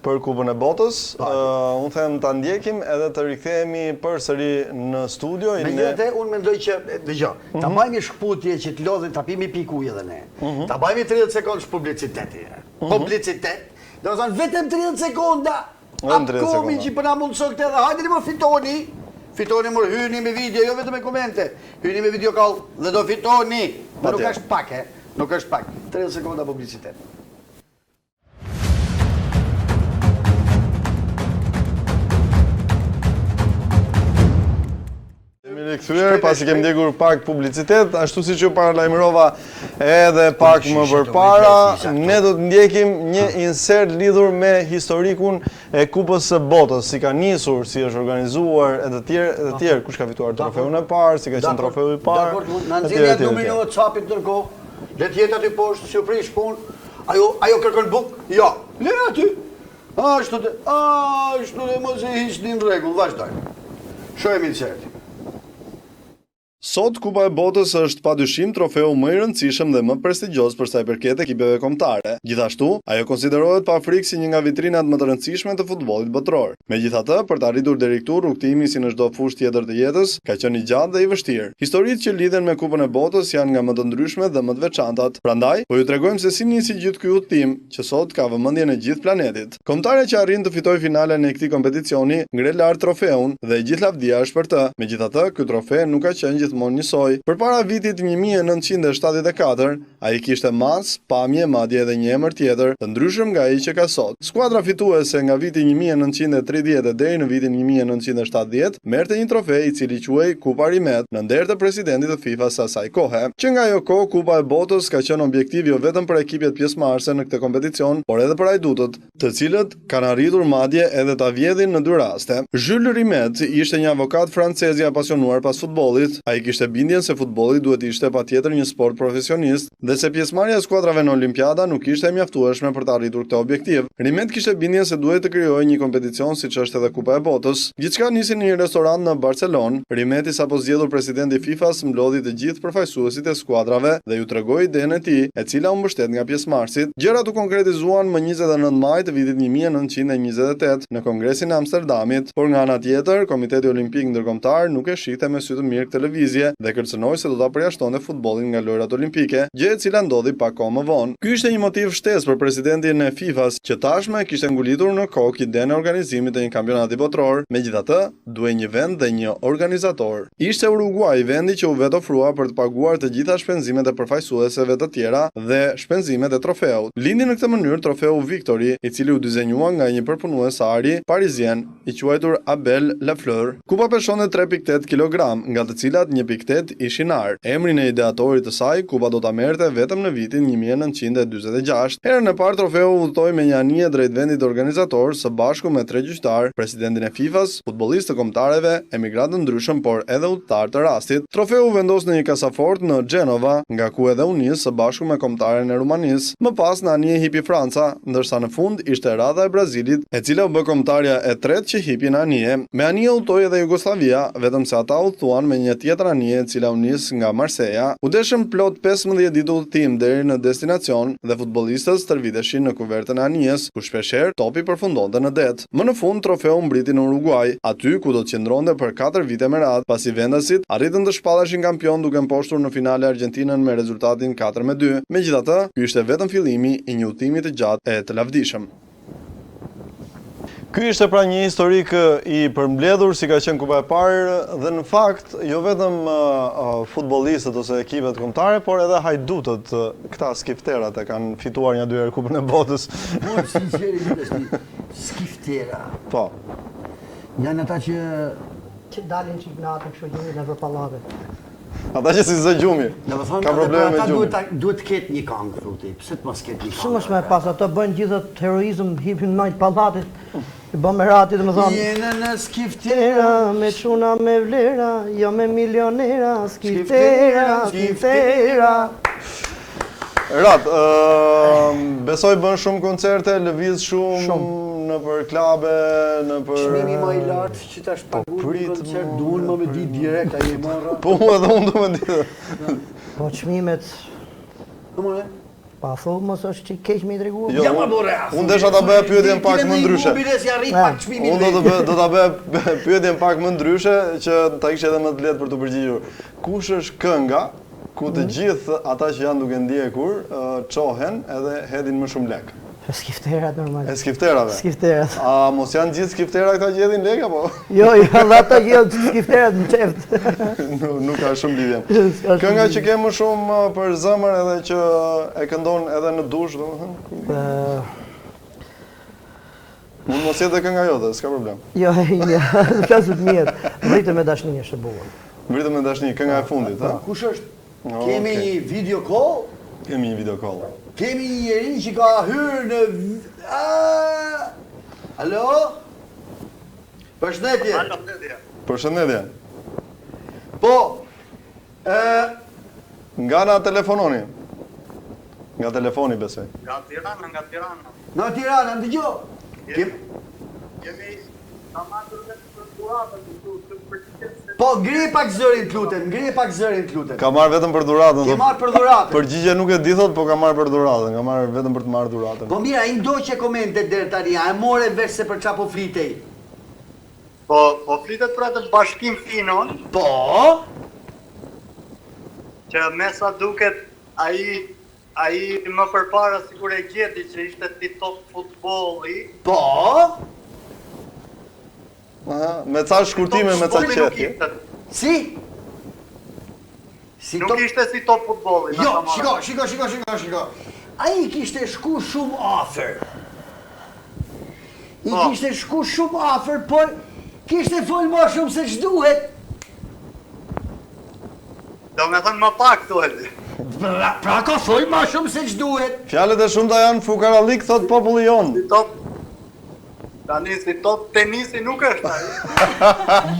për Kupën e Botës. Unë them ta ndjekim edhe të rikthehemi përsëri në studio. Megjithatë, unë mendoj që, dëgjo, ta mhm. bëjmë një shkëputje që të lodhim, ta pimi pikë ujë edhe ne. Mhm. Ta bëjmë 30 sekondë publicitet. Mhm. Publicitet. Do të thonë vetëm 30 sekonda. Vetëm 30 sekonda. Komi që po na mundson këtë edhe hajdeni më fitoni. Fitoni më hyni me video, jo vetëm me komente. Hyni me video call dhe do fitoni. Nuk është pak, e. Nuk është pak. 30 sekonda publicitet. Jemi rikthyer pasi kemi ndjekur pak publicitet, ashtu siç ju paralajmërova edhe pak më përpara, ne do të ndjekim një insert lidhur me historikun e Kupës së Botës, si ka nisur, si është organizuar e të tjerë e të tjerë, kush ka fituar trofeun e parë, si ka qenë trofeu i parë. Dakord, na nxjerr atë numrin e WhatsApp-it ndërkohë. Le të jetë aty poshtë, s'ju prish punë. Ajo ajo kërkon bukë? Jo. Le aty. Ashtu të, ashtu dhe mos e hiqni në rregull, vazhdojmë. Shohim insertin. Sot Kupa e Botës është padyshim trofeu më i rëndësishëm dhe më prestigjioz për sa i përket ekipeve kombëtare. Gjithashtu, ajo konsiderohet pa frikë si një nga vitrinat më të rëndësishme të futbollit botëror. Megjithatë, për të arritur deri këtu, rrugëtimi si në çdo fushë tjetër të jetës, ka qenë i gjatë dhe i vështirë. Historitë që lidhen me Kupën e Botës janë nga më të ndryshmet dhe më të veçantat. Prandaj, po ju tregojmë se si nisi gjithë ky udhëtim, që sot ka vëmendjen e gjithë planetit. Kombëtarja që arrin të fitojë finalen e këtij kompeticioni, ngre lart trofeun dhe e gjithë lavdia është për të. Megjithatë, ky trofe nuk ka qenë gjithmonë njësoj. Përpara vitit 1974, ai kishte masë, pamje, madje edhe një emër tjetër, të ndryshëm nga ai që ka sot. Skuadra fituese nga viti 1930 e deri në vitin 1970 merrte një trofe i cili quhej Kupa Rimet, në nder të presidentit të FIFA-s së asaj kohe. Që nga ajo kohë, Kupa e Botës ka qenë objektiv jo vetëm për ekipet pjesëmarrëse në këtë kompeticion, por edhe për hajdutët, të cilët kanë arritur madje edhe ta vjedhin në dy raste. Jules Rimet ishte një avokat francez i apasionuar pas futbollit. Ai kishte bindjen se futbolli duhet të ishte patjetër një sport profesionist dhe se pjesëmarrja e skuadrave në Olimpiada nuk ishte e mjaftueshme për të arritur këtë objektiv. Rimet kishte bindjen se duhej të krijohej një kompeticion siç është edhe Kupa e Botës. Gjithçka nisi në një restorant në Barcelonë. Rimet i sapozgjedhur president i FIFA-s mblodhi të gjithë përfaqësuesit e skuadrave dhe ju tregoi idenë e tij, e cila u mbështet nga pjesëmarrësit. Gjërat u konkretizuan më 29 maj të vitit 1928 në Kongresin e Amsterdamit, por nga ana tjetër, Komiteti Olimpik Ndërkombëtar nuk e shihte me sy të mirë këtë lëvizje dhe kërcënoi se do ta përjashtonte futbollin nga Lojërat Olimpike, gjë e cila ndodhi pak kohë më vonë. Ky ishte një motiv shtesë për presidentin e FIFA-s, që tashmë e kishte ngulitur në kokë idenë e organizimit të një kampionati botëror. Megjithatë, duhej një vend dhe një organizator. Ishte Uruguai vendi që u vetofrua për të paguar të gjitha shpenzimet e përfaqësueseve të tjera dhe shpenzimet e trofeut. Lindi në këtë mënyrë trofeu Victory, i cili u dizenjua nga një përpunues ari parizien, i quajtur Abel Lafleur. Kupa peshonte 3.8 kilogram, nga të cilat 1.8 ishin ar. Emrin e ideatorit të saj, kupa do ta merrte vetëm në vitin 1946. Herën e parë trofeu udhëtoi me një anije drejt vendit organizator së bashku me tre gjyqtarë, presidentin e FIFA-s, futbollistë të kombëtareve, emigrantë të ndryshëm por edhe udhëtarë të rastit. Trofeu u vendos në një kasafortë në Xhenova, nga ku edhe u nis së bashku me kombëtaren e Rumanisë. Më pas në anije hipi Franca, ndërsa në fund ishte radha e Brazilit, e cila u bë kombëtarja e tretë që hipi në anije. Me anije udhëtoi edhe Jugosllavia, vetëm se ata udhëtuan me një tjetër anije e cila u nis nga Marseja. U deshën plot 15 ditë udhëtim deri në destinacion dhe futbollistët stërviteshin në kuvertën e anijes, ku shpeshherë topi përfundonte në det. Më në fund trofeu mbriti në Uruguaj, aty ku do të qëndronte për katër vite me radhë, pasi vendasit arritën të shpalleshin kampion duke mposhtur në finale Argjentinën me rezultatin 4-2. Megjithatë, ky ishte vetëm fillimi i një udhëtimi të gjatë e të lavdishëm. Ky ishte pra një historik i përmbledhur si ka qenë kupa e parë dhe në fakt jo vetëm futbollistët ose ekipet kombëtare, por edhe hajdutët, këta skifterat e kanë fituar një dy herë kupën e botës. Po, sinqeri, Skiftera. Po. Janë ata që që dalin çik natën kështu gjendin nëpër pallate. Ata që s'i zë gjumi. Domethënë, Ka probleme me ata gjumin. duhet ta duhet të ketë një këngë thotë, pse të mos ketë një këngë? Si mos me pas ato bëjnë gjithë atë heroizëm, hipin majt pallatit, i bën me rati, domethënë. Jena në skiftera, Tera, me çuna me vlera, jo me milionera, skiftera, skiftera. Rat, ë, besoj bën shumë koncerte, lëviz shumë, Shumë. nëpër klabe, nëpër Çmimi më i lartë që tash Po, paguar në prit, koncert, mo, duhen më me ditë direkt ai e marra. Po unë edhe unë do me ditë. Po çmimet, Po more. pa thu mos është çik keq me i tregu. Jo, Ja më burre. unë desha ta bëja pyetjen pak më ndryshe. Biles ja rrit pak çmimin. Unë do të bëj do ta bëja pyetjen pak më ndryshe që ta kishe edhe më të lehtë për t'u përgjigjur. Kush është kënga ku të gjithë ata që janë duke ndjekur ë, çohen edhe hedhin më shumë lek? Skifterat normal. E skifterave. Skifterat. A mos janë gjithë skiftera këta që hedhin lek apo? Jo, jo, dhe ata që janë skifterat në çeft. nuk, nuk ka shumë lidhje. S'ka shumë Kënga që lidhje. ke më shumë ë, për zemër edhe që e këndon edhe në dush, domethënë. Ë, Mund mos jetë dhe kënga jote, s'ka problem. Jo, jo, flasë të mirë. Vritë me dashni është e bukur. Vritë me dashni, kënga e fundit, ha? Kush është? Oh, Kemi okej. një video call, Kemi një video call. kemi një njeri që ka hyrë në A! Alo? Përshëndetje. Përshëndetje. Po. Ë, Nga na telefononi? Nga telefoni besoj. Nga Tirana, nga Tirana. nga Tirana, dëgjoj. Kem Jemi ka marrë vetëm për dhuratën, këtu të përgjigjet se Po ngri pak zërin, të lutem, ngri pak zërin, të lutem. Ka marrë vetëm për dhuratën. Ke thot. marrë për dhuratën. Përgjigje nuk e di thot, po ka marrë për dhuratën, ka marrë vetëm për të marrë dhuratën. Po mirë, ai ndoqe komentet deri tani, a e more vesh se për çfarë po flitej? Po, po flitet për atë Bashkim Finon, Po. që me sa duket ai ai më përpara sikur e gjeti që ishte si top futbolli. Po. Aha, me ca shkurtime, me ca Futbolli nuk qethje. ishte. Si? Si Nuk top- ishte si top futbolli. me Jo, sa marrë. shiko, shiko, shiko, shiko, shiko. Ai kishte shku shumë afër. I Po. kishte shku shumë afër, por kishte fol më shumë se ç'duhet. Do me thënë më pak thuhet. Pra, pra ka fol më shumë se ç'duhet. Fjalët e shumta janë fukarallik, thot populli jon. Si top Tani si top tenisi nuk është ai.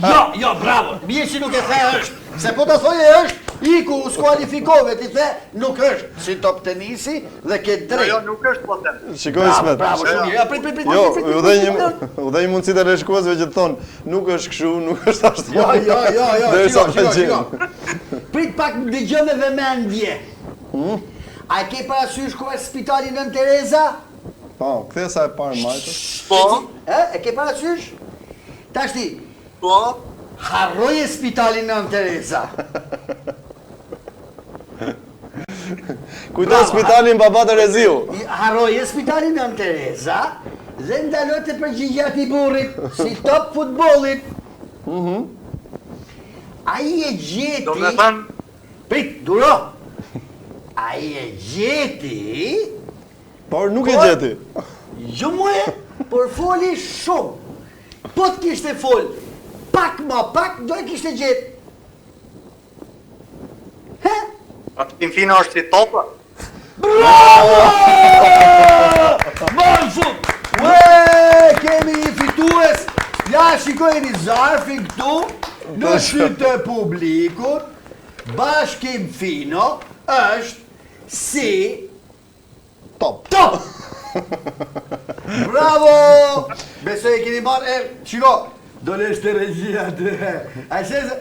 Jo, jo, bravo. Mirë që nuk e the është. Se po ta thoje është, iku, u skualifikove, ti the nuk është si top tenisi dhe ke Jo, jo, drejt. nuk është po them. Shikoj Bravo, Ismet. bravo, shumë mirë. Ja, prit, prit, prit. Jo, prit, prit, u dhe prit, një prit. u dhe një mundësi teleshikuesve që të thonë, nuk është kështu, nuk është ashtu. Jo, jo, jo, jo, Derisa shiko, ta shiko, shiko. gjejnë. Prit pak më dëgjoj me vëmendje. Hmm? A e ke parasysh ku është spitali Nën Tereza? Po, kthesa e parë majtës. Po, E, e ke parasysh? Tashti, po, harroje spitalin Nën Tereza. Kujto spitalin Baba Tereziu. I- Harroje spitalin Nën Tereza dhe ndalo të përgjigja atij burrit si top futbollit. Mhm. Ai e gjeti. do me thënë Prit, duro. Ai e gjeti. Por nuk e Por- gjeti. Jo mue, por foli shumë. Po të kishte fol pak ma pak, do e kishte gjetë. He? Bashkim Fino është si topa. Bravo! Më në fund! Ue, kemi një fitues! Ja, shikojeni zarfin këtu, në sy të publikut, Bashkim Fino është si Top. Top! Bravo! Besoj e keni marrë, e, shiko, do lesh të regjia aty. A se se...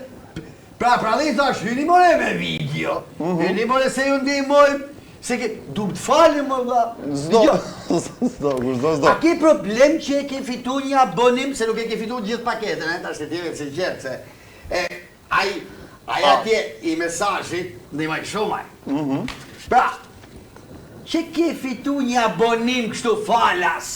Pra, pra dhe i thash, hyni more me video, Mhm. hyni more se ju ndihmojmë, se ke, du të falim, më vlla. S'do. Jo, S'do, kush do, s'do. A ke problem që e ke fitu një abonim, se nuk e ke fitu gjithë paketën, e, tash të tjere se gjerë, se... E, ai, ai atje i mesazhit, ndihmoi shumë ai. Mhm. Pra, që ke fitu një abonim kështu falas,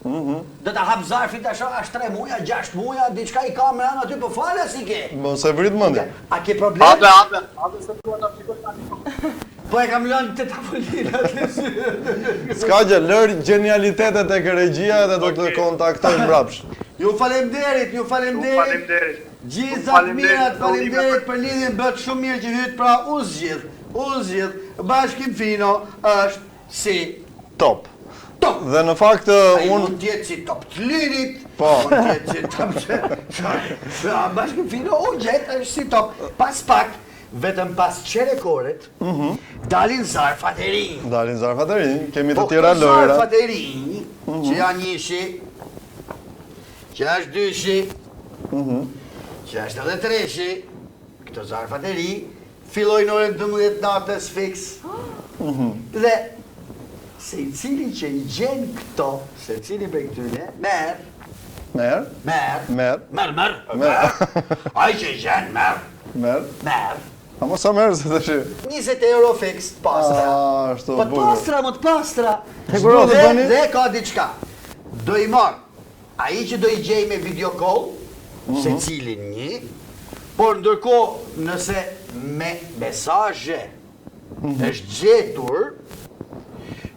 Mhm. do ta hap zarfin tash, është 3 muja, 6 muja, diçka i ka mrena aty, po falas i ke. Mos e vrit mendjen. A ke problem? Hape, hape, hape se dua ta shikoj tani. Po e kam lënë të tavolinë aty. S'ka gjë, lër genialitetet tek regjia dhe do të kontaktojmë mbrapsht. Ju faleminderit, ju faleminderit. Faleminderit. Gjitha të mirat, faleminderit për lidhjen, bëtë shumë mirë që hytë, pra u zgjidh, u zgjidh, Bashkim Fino është si top. Top. Dhe në fakt unë mund të jetë si top të lirit, po. mund të jetë si top të pra, Bashkim Fino u gjet është si top. Pas pak, vetëm pas çerekorit, mm -hmm. dalin zarfat e rinj. Dalin zarfat e rinj, kemi të po, tjera lojra. Po zarfat e rinj, mm -hmm. që janë njëshi, që është dyshi, mm -hmm. që është edhe treshi, këto zarfat e rinj, fillojnë në orën 12 natës fiks, mm -hmm. dhe secili që i gjen këto, secili prej këtyre, merr, Merr. Merr. Merr. Merr, merr. Merr. Ai që i gjen, merr. Merr. Merr. A mos sa merr se tash? 20 euro fiks të pastra. Ah, ashtu. Po të pastra, më të pastra. Dhe, dhe ka diçka. Do i marr. Ai që do i gjej me video call, mm -hmm. secilin një, por ndërkohë nëse me mesazhe mm -hmm. është gjetur,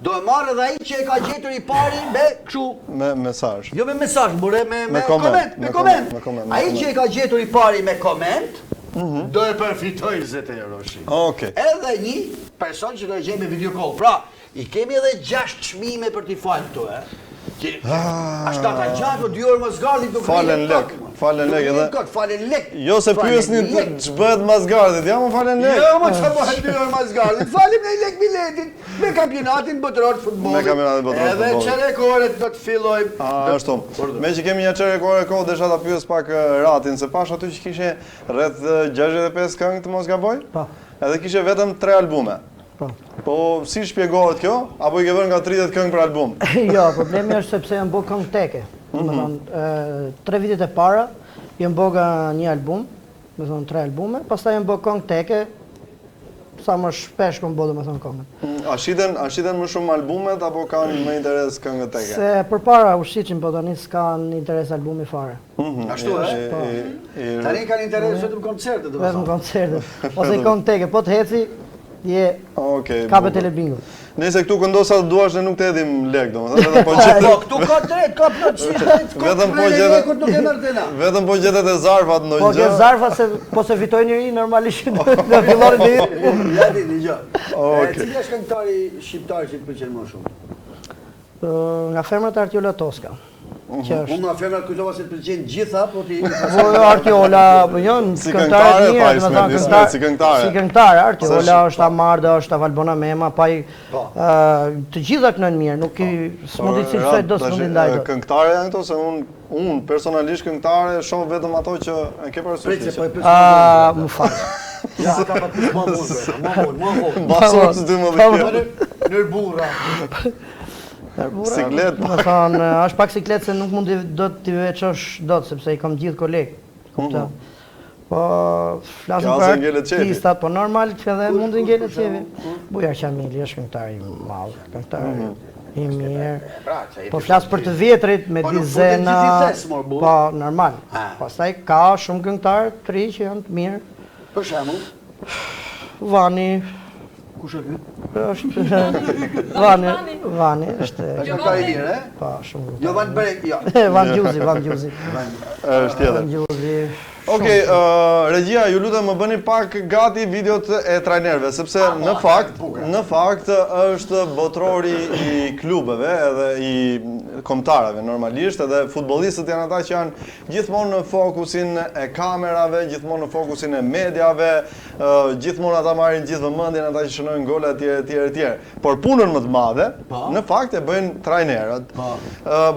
do e marrë edhe ai që e ka gjetur i pari me kështu me mesazh. Jo me mesazh, more me me koment, me koment. Me koment. Ai që e ka gjetur i pari me koment, mm -hmm. do e përfitojë 20 euro. Okej. Edhe një person që do e gjejë me video call. Pra, I kemi edhe 6 çmime për t'i falë këtu, e? Që ah. është ata gjatë, po dy orë mas gardhit nuk Falen lek, falen lek edhe. Kot, falen lek. Jo se pyesni ç'bëhet mas gardhit, ja mo falen lek. Jo, mo ç'bëhet bëhet dy orë mas gardhit. Falim ne lek biletin me kampionatin botëror të futbollit. Me kampionatin botëror të futbollit. Edhe çerekoret do të fillojmë. Ah, ashtu. Meqë kemi një çerek ore kohë, desha ta pyes pak eh, Ratin, se pash aty që kishe rreth 65 eh, këngë të mos gaboj? Po. Edhe kishe vetëm 3 albume. Po. Po si shpjegohet kjo? Apo i ke vënë nga 30 këngë për album? jo, problemi është sepse janë bo këngë teke. Mm -hmm. Thonë, tre vitet e para janë bo nga një album, me thonë tre albume, pastaj janë bo këngë teke, sa më shpesh kam bo domethënë këngët. Mm, a shiten, a shiten më shumë albumet apo kanë më interes këngët teke? Se përpara u shitshin, po tani s'kanë interes albumi fare. Mhm. Ashtu është? Po. Tani kanë interes vetëm koncertet, domethënë. Vetëm koncertet. Ose këngë teke, po të eci je Okej. Kape telebingo. Nëse këtu këndo sa të duash ne nuk të hedhim lek, domethënë vetëm po gjetë. Po këtu ka drejt, ka plotësisht drejt. Vetëm po gjetë. Nuk e merr te na. Vetëm po gjetë te zarfat ndonjë gjë. Po ke zarfat se po se fitoi njëri normalisht do filloni të. Ja di një gjë. Okej. Cili është këngëtari shqiptar që të pëlqen më shumë? Nga femrat Artiola Toska. Mhm. Që është. Unë nga femrat kujtova se të pëlqejnë gjitha, po ti Po jo Artiola, po jo, si këngëtare, po mirë, domethënë si këngëtare. Si këngëtare, Artiola është Amarda, është Valbona Mema, pa i po. të gjitha këndojnë mirë, nuk i po. s'mund t'i cilësoj dot, s'mund t'i ndaj dot. Këngëtare janë këto se unë unë personalisht këngëtare shoh vetëm ato që e ke parasysh. Prit se po e pyes. Ah, më fal. Ja, ka pa pyes më vonë, më vonë, më vonë. Mbas orës 12. Nër burra. Siklet. Do të thonë, është pak siklet se nuk mund të do t'i veçosh dot sepse i kam gjithë kolegë. Kupton? Mhm. Po flasim për artistat, po normal që edhe mund të ngelet qefi. Bujar Qamili është këngëtar i madh, këngëtar mhm. i mirë. Pra, po flas për të vjetrit me po, Dizena. Po normal. Pastaj ka shumë këngëtarë të ri që janë të mirë. Për shembull, Vani, Kush është ky? Është Vani, Vani është. Është këngëtar i mirë, e? Po, shumë. Jo Van Brek, jo. Van Gjuzi, Van Gjuzi. Është tjetër. Van Gjuzi. Okej, regjia, ju lutem më bëni pak gati videot e trajnerëve, sepse ah, në fakt, në fakt është botërori i klubeve edhe i kombëtareve normalisht, edhe futbollistët janë ata që janë gjithmonë në fokusin e kamerave, gjithmonë në fokusin e mediave, Gjithmonë ata marrin gjithë vëmendjen, ata që shënojnë gola etj etj etj. Por punën më të madhe, po. në fakt e bëjnë trajnerët. Po.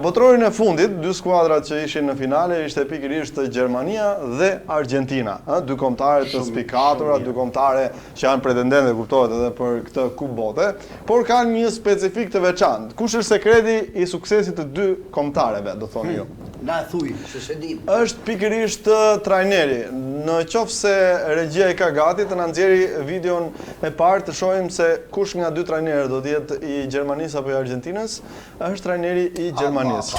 Botërorin e fundit, dy skuadrat që ishin në finale ishte pikërisht Gjermania dhe Argjentina, ë, dy kombëtare të spikatura, dy kombëtare që janë pretendente, kuptohet edhe për këtë kupë bote, por kanë një specifikë të veçantë. Kush është sekreti i suksesit të dy kombëtareve, do thoni ju? Hmm. Na e thuj, se s'e dim. Është pikërisht trajneri. Në qoftë se regjia i ka gati, të na nxjerri videon e parë të shohim se kush nga dy trajnerët do të jetë i Gjermanisë apo i Argjentinës, është trajneri i Gjermanisë.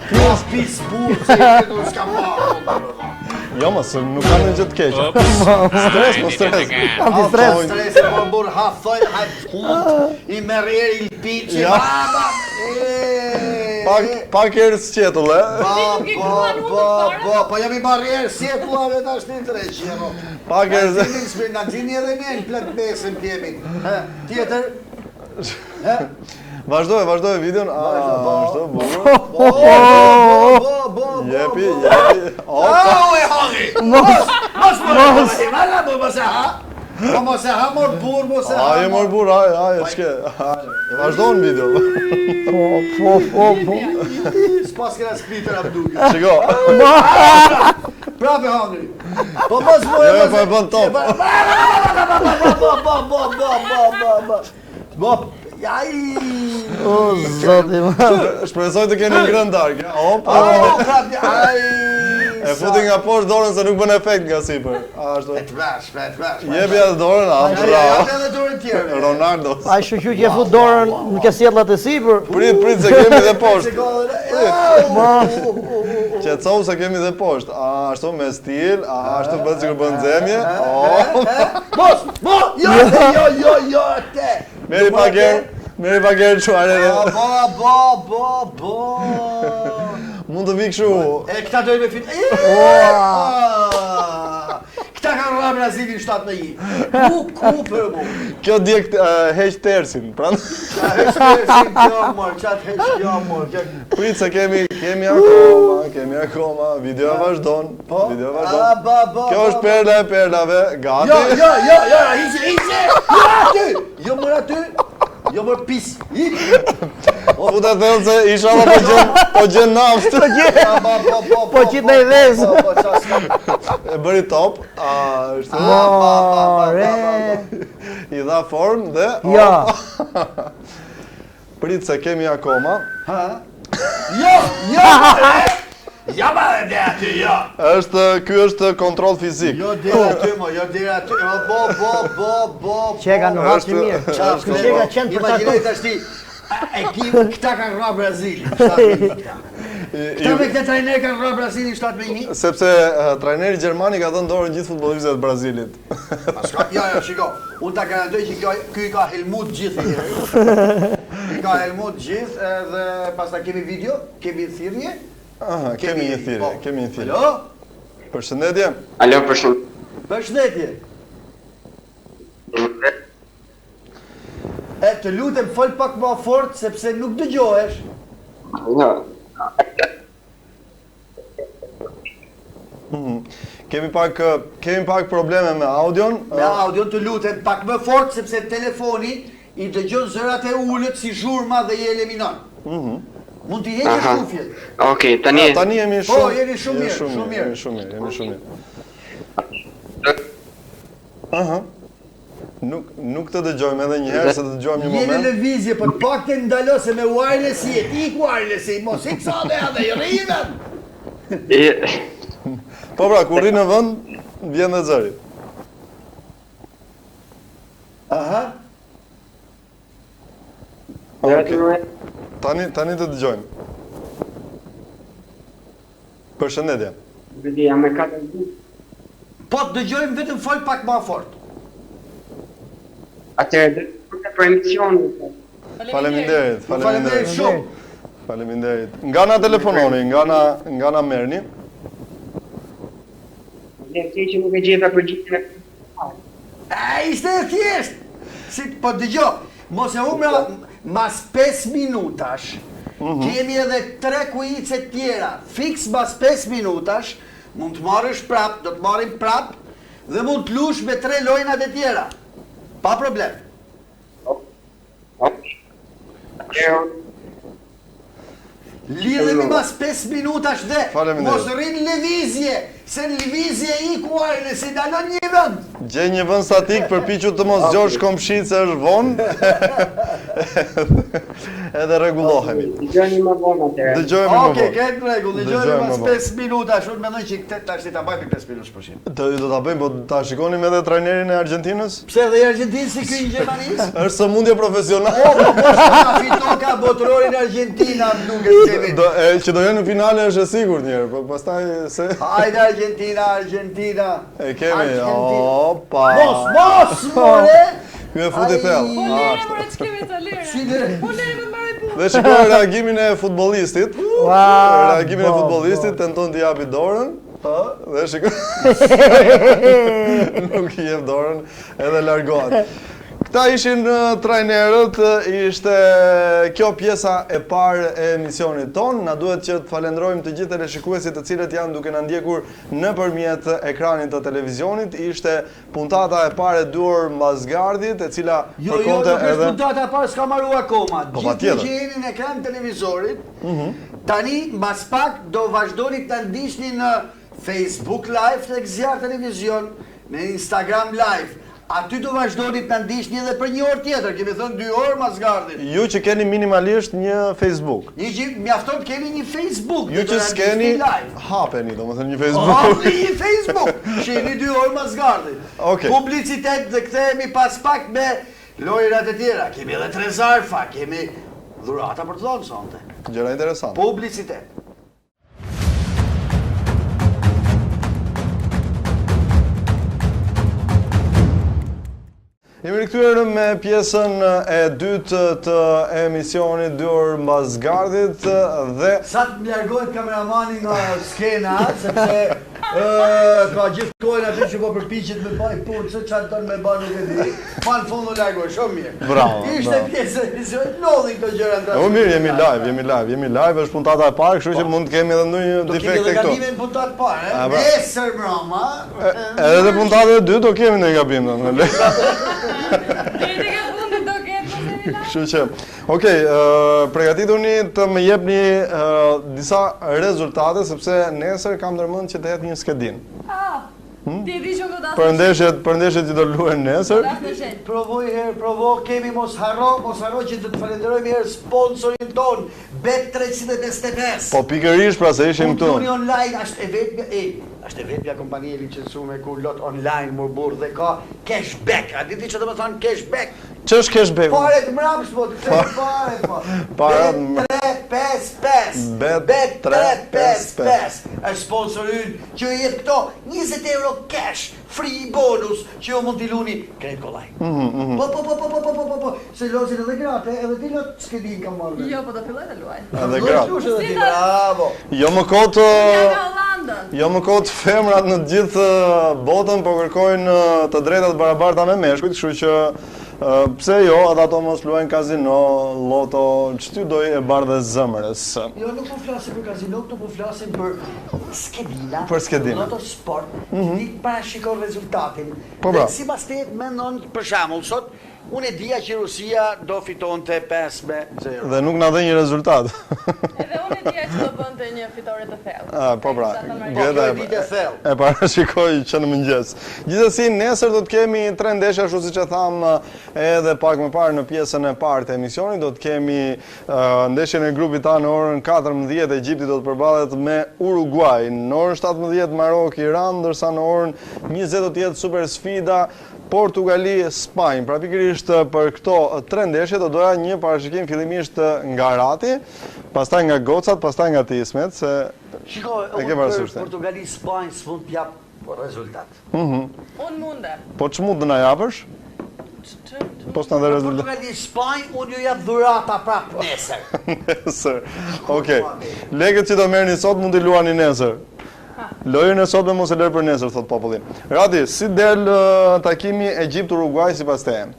Ky është pis burrë, se i këtë s'ka marrë. Jo, mos, nuk ka ndonjë gjë të keqe. Stres, po stres. Antistres. Stres, po burrë, ha thoj, ha hunt, i merr eri i piçi, Ja. baba. E. Pak pak erë sqetull, e? Ba, ba, ba, ba, po jam i marrë erë sqetullave tash ti dreqi, apo. Pak erë. Na nxini, s'me na nxini edhe ne në plot besën t'jemi. Hë, tjetër. Hë? Vazhdoj, vazhdoj videon. Ashtu, bukur. Bo, bo, bo, bo, Jepi, jepi. Opa. Au, e hangri. Mos, mos, mos. Mos, mos e ha. Po mos e ha mor burr, mos e ha. Aje mor burr, aje, aje, ç'ke. Vazhdon video. Po, po, po, po. S'pas kena splitër a duket. Shiko. Prapë e hangri. Po mos mo. Jo, po e bën top. Bo, bo, bo, bo, bo, bo, bo. Bo, ai. O zoti. Shpresoj të keni ngrënë darkë. Opa. Prapë, ai. E futi nga poshtë dorën se nuk bën efekt nga sipër. Ashtu. E të vesh, e të vesh. Jepi atë dorën, a bravo. Jepi edhe dorën tjetër. Ronaldo. Ai shyqyr që e fut dorën në sqetullat e sipër. Prit, prit se kemi dhe poshtë. Prit. Qetësohu se kemi dhe poshtë. Ashtu me stil, ashtu bën sikur bën nxemje. Mos, mos, jo, jo, jo, jo, te. Merri pak erë, merri pak erë çfarë edhe. Bo, bo, bo, bo. Mund të vi kështu. E këta do i me fit. Këta kanë rra Brazilin 7 me 1. Ku, ku për mu? Kjo djeg heq tersin, pra. Qa heq tersin kjo, mor, qa të heq kjo, mor. Prit se kemi, kemi akoma, kemi akoma, video vazhdon, po? video vazhdon. A, ba, ba, Kjo është perla e perlave, gati. Jo, jo, jo, jo, hiqe, hiqe, jo aty, jo mor aty, jo mor pis, hiq. Fute thellë se inshallah po gjen, po gjen naftë. Po gjen, po qit në i vezë. E bëri top, a, është. More. I dha formë dhe... Jo. Prit se kemi akoma. Ha? Jo, jo, Ja ma dhe dhe aty, jo. Është, ky është kontroll fizik. Jo deri aty, mo, jo deri aty. Jo, bo, bo, bo, bo, Që e ka në hapë që mirë. Është, Që ka qenë për Imagjinoj tash ti, e ki, këta kanë rra Brazilin, 7 këta. Këta me këtë trajner kanë rra Brazilin 7 me 1. Sepse trajneri gjerman i ka dhënë dorën gjithë futbollistëve të Brazilit. S'ka, jo, jo, shiko, unë ta garantoj që kjo, ky i ka helmut gjithë i herë. I ka helmut gjithë edhe pastaj kemi video, kemi thirrje. Aha, kemi një thirrje, po. kemi një thirrje. Alo? Përshëndetje. Alo, përshëndetje. Përshëndetje. E, të lutem, fol pak më fort sepse nuk dëgjohesh. Jo. Mhm. Kemi pak kemi pak probleme me audion. Me audion të lutem pak më fort sepse telefoni i dëgjon zërat e ulët si zhurma dhe i eliminon. Mhm. Mund t'i heqësh kufjet. Okej, tani tani jemi Po, shumë jeni shumë mirë, shumë mirë. Jemi shumë mirë, jemi shumë mirë. Aha. Nuk nuk të dëgjojmë edhe një herë se të dëgjojmë një Jeni në moment. lëvizje, po të paktën ndalo se me wireless je, ti ik wireless-i, mos ik sa dhe edhe i rri vend. Po pra, kur rri në vend, vjen dhe zëri. Aha. Okej. Tani tani të dëgjojmë. Përshëndetje. Vedi, jam me katër ditë. Po të dëgjojmë vetëm fol pak më fort. Atëherë do të për emisionin. Faleminderit, Faleminderit faleminderit. shumë. Faleminderit. Nga na telefononi, nga na nga na merrni. Ne keq që nuk e gjeta përgjigjen e E, ishte e thjesht. Si, po dëgjo, mos e humbra mas 5 minutash. Kemi edhe tre kuice tjera. Fiks mas 5 minutash, mund të marrësh prap, do të marrim prap dhe mund të lush me tre lojnat e tjera. Pa problem. Okej. Atëherë Lidhemi mas 5 minutash dhe Faleminderit. mos rrin në lëvizje, se në lëvizje i wireless i ndalon një vend. Gjej një vend statik, përpiqu të mos zgjosh komshit se është vonë. Edhe rregullohemi. dëgjoni më vonë atëherë. Dëgjohemi më Okej, vonë. këtë në rregull, dëgjojmë Dëgjojmë mas më vonë. 5 minutash, unë mendoj që këtë tash ta mbajmë 5 minutash pushim. Do do ta bëjmë, po ta shikonim edhe trajnerin e Argjentinës? Pse edhe i Argentinë si ky i Gjermanisë? Është sëmundje profesionale. Po, po, po, ka fito ka botërorin Argentina, më duket Kevin. Do, e, që do jenë në finale është e sigurt një herë, po pastaj se Hajde Argentina, Argentina. e kemi. Argentina. Opa. Mos, mos, more! Ky e futi Ai. thellë. Po lere, more, ç'kemi të lere. Si lere? Po lere, më të mbaroj punë. Dhe shikoj reagimin e futbollistit. Reagimin e futbollistit tenton t'i japi dorën. Po, dhe shikoj. Nuk i jep dorën edhe largohet. Këta ishin trajnerët, ishte kjo pjesa e parë e emisionit tonë. Na duhet që të falenderojmë të gjithë teleshikuesit të cilët janë duke na ndjekur nëpërmjet ekranit të televizionit. Ishte puntata e parë e dy orë mbas gardhit, e cila jo, jo, përkonte edhe... Jo, jo, nuk është puntata e parë, s'ka maru akoma. Po, Gjithë ju që jeni në ekran televizorit, mhm. tani mbas pak do vazhdoni të ndiqni në Facebook Live tek Zjarr Televizion, në Instagram Live. Aty do vazhdoni të na ndiqni edhe për një orë tjetër, kemi thënë dy orë mas gardhit. Ju që keni minimalisht një Facebook. Një që mjafton të keni një Facebook, Ju që s'keni, hapeni, domethënë një Facebook. Hapni një Facebook, shihni dy orë mas gardhit. Okej. Publicitet dhe kthehemi pas pak me lojërat e tjera. Kemi edhe tre zarfa, kemi dhurata për të dhënë sonte. Gjëra interesante. Publicitet. Jemi rikthyer me pjesën e dytë të emisionit 2 orë mbas gardhit dhe Sa të më largohet kameramani nga skena, sepse ka gjithë kohën aty që po përpiqet me ba punë, se ça don me ba nuk e di. Pa në fund u largoi, shumë mirë. Bravo. Ishte pjesë e emisionit, ndodhin këto gjëra në Po mirë, jemi live, jemi live, jemi live, është puntata e parë, kështu që po. mund të kemi edhe ndonjë defekt këtu. Do kemi edhe gabime në puntatë të parë, eh? Pra. Nesër mbrëma. Edhe në puntatën e dytë do kemi ndonjë gabim, domethënë. Deri tek e fundit do ketë mos jemi live. Kështu që, okay, përgatituni të më jepni disa rezultate sepse nesër kam ndërmend që të hedh një skedinë. Ah. Hmm? Ti e di që do të Për ndeshjet, për ndeshjet që do luhen nesër. Provo një herë, provo, kemi mos harro, mos harro që të të falenderojmë një herë sponsorin tonë, Bet 355. Po pikërisht pra se ishim këtu. Luni online është e vetmja, e, është e vetmja kompani e licencuar ku lot online mor burrë dhe ka cashback. A di ti ç'do të thonë cashback? Ç'është cashback? Paret mbrapsht po, të kthejnë paret po. Paret Bet 3 5 5. Bet 3 5 5. Është sponsori ynë që ju jep këto 20 euro cash, free bonus që ju mund t'i luni krejt kollaj. Mm -hmm. Po po po po po po po po po, se lozin edhe gratë, edhe ti lot skedin kam marrë. Jo, po do filloj të luaj. Edhe gratë. Edhe ti, bravo. Jo më kot Jo më kot femrat në të gjithë botën po kërkojnë të drejta të barabarta me meshkujt, kështu që pse jo, edhe ato mos luajnë kazino, loto, ç't'ju dojë e bardha e zemrës. Jo, nuk po flasim për kazino, këtu po flasim për skedina, për skedina. Loto sport, mm -hmm. ti parashikon rezultatin. Po pra. Dhe sipas teje mendon për shembull sot Unë e dija që Rusia do fitonte 5 me 0. Dhe nuk na dhe një rezultat. Edhe unë e dija që do bënte një fitore të thellë. Ah, po pra, Greta e, e, thellë. E parashikoi që në mëngjes. Gjithsesi, nesër do të kemi tre ndeshje ashtu siç e thamë edhe pak më parë në pjesën e parë të emisionit, do të kemi ndeshjen e grupit A në orën 14, Egjipti do të përballet me Uruguay, në orën 17 Marok Iran, ndërsa në orën 20 do të jetë super sfida Portugali, Spanjë. Pra pikërisht për këto tre ndeshje do doja një parashikim fillimisht nga Rati, pastaj nga gocat, pastaj nga ti Ismet, se Shiko, e ke parasysh. Portugali, Spanjë s'mund të jap rezultat. Mhm. Unë mundem. Po ç'mund të na japësh? Po s'na dhe rezultat. Portugali, Spanjë, unë ju jap dhurata prap nesër. Nesër. Okej. Lekët që do merrni sot mund t'i luani nesër. Lojën e sotme mos e lër për nesër, thotë populli. Radi, si del takimi Egjipt-Uruguay sipas teje?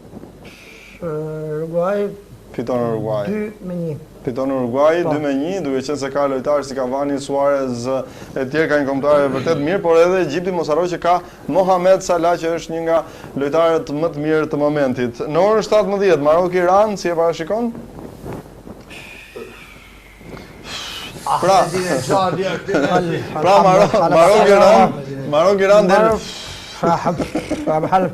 Uruguay fiton Uruguay. 2 me 1. Fiton Uruguay 2 po. me 1, duke qenë se ka lojtarë si Cavani, Suarez e tjerë ka një kombëtare vërtet mirë, por edhe Egjipti mos harro që ka Mohamed Salah që është një nga lojtarët më të mirë të momentit. Në orën 17, Marok Iran, si e parashikon? Pra, pra Marok, Marok Iran, Marok Iran del Valhalla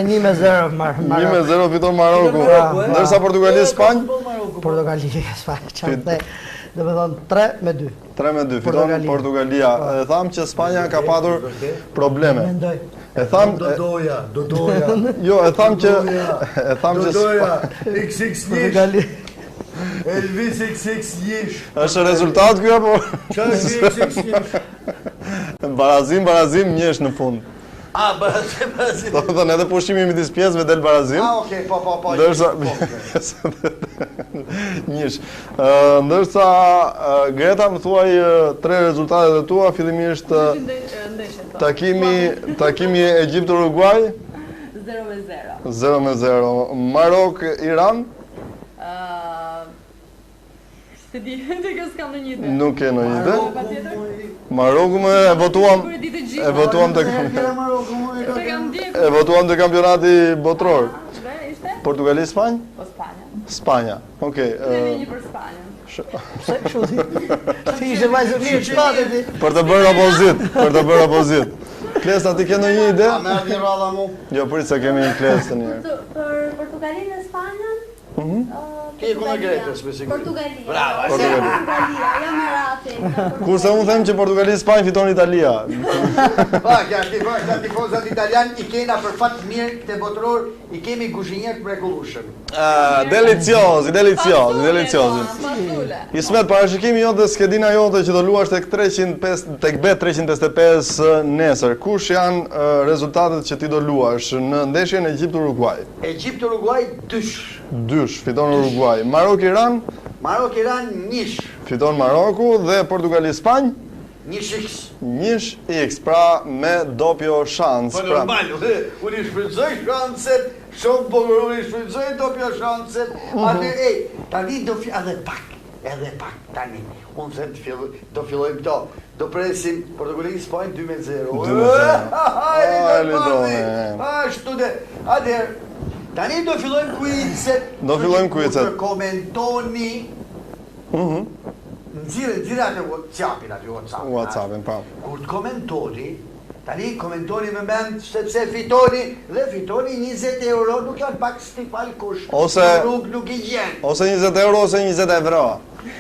1 me 0 1 me 0 fiton Maroku. Ndërsa Portugali Spanjë? Portugali Spanjë, çfarë the? Domethënë 3 me 2. 3 me 2 fiton Portugalia. E thamë që Spanja ka patur probleme. Mendoj. E thamë do doja, do doja. Jo, e thamë që e thamë që do doja XX Portugali. Elvis XX njësh. Është rezultat ky apo? Çfarë është XX njësh? Barazim, barazim, njësh në fund. A, barazim, barazim. Domethënë edhe pushimi midis pjesëve del barazim. A, okej, po, po, po. Ndërsa po, njësh. Ndërsa Greta më thuaj tre rezultatet e tua, fillimisht po. takimi takimi Egjipt Uruguay 0 me 0. 0 me 0. Marok Iran? Ë S'e di, te kjo s'kam ndonjë ide. Nuk ke ndonjë ide? Maroku më e votuam e votuam te E votuam te kampionati botëror. Portugali Spanjë? Po Spanja. Spanja. Okej. Okay, një për Spanjën. Pse kështu ti? Ti ishe vajzë mirë, çfarë ti? Për të bërë opozitë, për të bërë opozitë. Klesta, ti ke ndonjë ide? A më erdhi radha mu? Jo, prit se kemi një Klestën një. Për Portugalinë dhe Spanjën? Mhm. Ti je kundër Gretës, me siguri. Portugalia. Bravo. Portugalia, jam me Ratin. Kurse unë them që Portugali Spanjë fiton Italia. Pak, ja ti pak, ja tifozat italian i kena për fat të mirë këtë botëror, i kemi kuzhinierë të mrekullueshëm. Ah, deliciozi, deliciozi, deliciozi. Ismet, parashikimi jot dhe skedina jote që do luash tek 305 tek Bet 355 nesër. Kush janë rezultatet që ti do luash në ndeshjen Egjipt Uruguay? Egjipt Uruguay dysh. Dysh, fiton Uruguay. Marok Iran? Marok Iran njësh. Fiton Maroku dhe Portugali Spanjë? Njësh X. Njësh X, pra me dopio shans. Po pra. normal, unë i shfrytëzoj shanset, shumë bukur, unë i shfrytëzoj dopio shanset. Mm -hmm. Aty ej, tani do fi edhe pak, edhe pak tani. Unë them të filloj, do fillojmë këto. Do presim Portugali Spanjë 2 me 0. 2 me 0. Hajde, Ashtu de. Atëherë, tani do fillojmë kuicet. Do fillojmë kuicet. Të komentoni. Mhm. Nxirre, nxirre atë WhatsAppin aty, WhatsAppin. WhatsAppin, po. Kur të komentoni, tani komentoni me mend sepse fitoni dhe fitoni 20 euro, nuk janë pak s'ti fal kush. Ose rrugë nuk i gjen. Ose 20 euro ose 20 euro.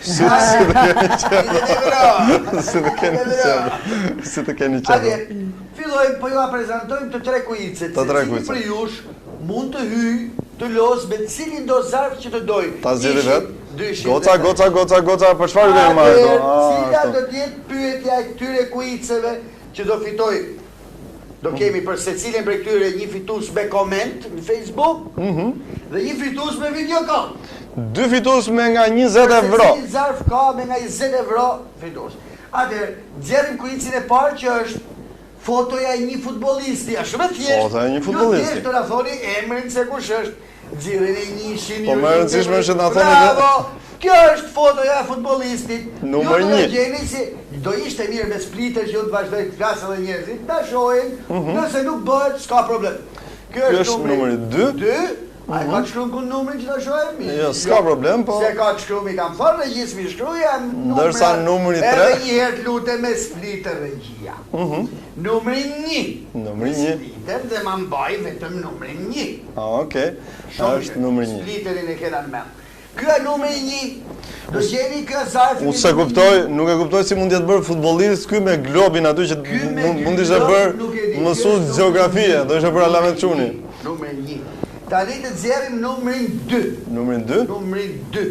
Si si të keni qejf. Si të keni qejf. Si të keni qejf. Atëherë, fillojmë po jua prezantojmë të tre kuicet. Të tre kuicet. Prej jush mund të hyjë të lozë me cilin do zarf që të dojë. Ta zgjedhë vetë. Dyshin Goca, goca, goca, goca, për çfarë kemi marrë këto? Cila do të jetë pyetja e këtyre kuiceve që do fitojë Do kemi për secilin prej këtyre një fitues me koment në Facebook mm -hmm. dhe një fitues me video call. Dy fitues me nga 20 euro. Për secilin zarf ka me nga 20 euro fitues. Atëherë, nxjerrim kuicin e parë që është fotoja e një futbollisti. Është shumë e thjeshtë. Fotoja e një futbollisti. Ju thjesht do na thoni emrin se kush është. Nxirreni njëshin. Po më e rëndësishme është të na thoni Bravo! Kjo është fotoja e futbollistit. Numër 1. Ju do gjeni si do ishte mirë me spliter që ju të vazhdoj të flasë edhe njerëzit, ta shohin, mm -hmm. nëse nuk bëhet, s'ka problem. Kjo është numri 2. 2. A e ka të shkruar ku numrin që ta shohim? Jo, s'ka problem, po. Se ka të shkruar, i kam thënë regjisë mi shkruaj numrin. Ndërsa numri 3. Edhe një herë të lutem me spliter regjia. Mhm. Numri 1. Numri 1. Spliter dhe ma mbaj vetëm numrin 1. Ah, okej. Është numri 1. Spliterin e kena në mend. Ky është numri 1. Do gjeni ky zarfi. Unë s'e kuptoj, nuk e kuptoj si mund të jetë bërë futbollist ky me globin aty që mund të ishte bërë mësues gjeografie, do ishte bërë Alamet Çuni. Numri 1. Tani të nxjerrim numrin 2. Numrin 2? Numrin 2.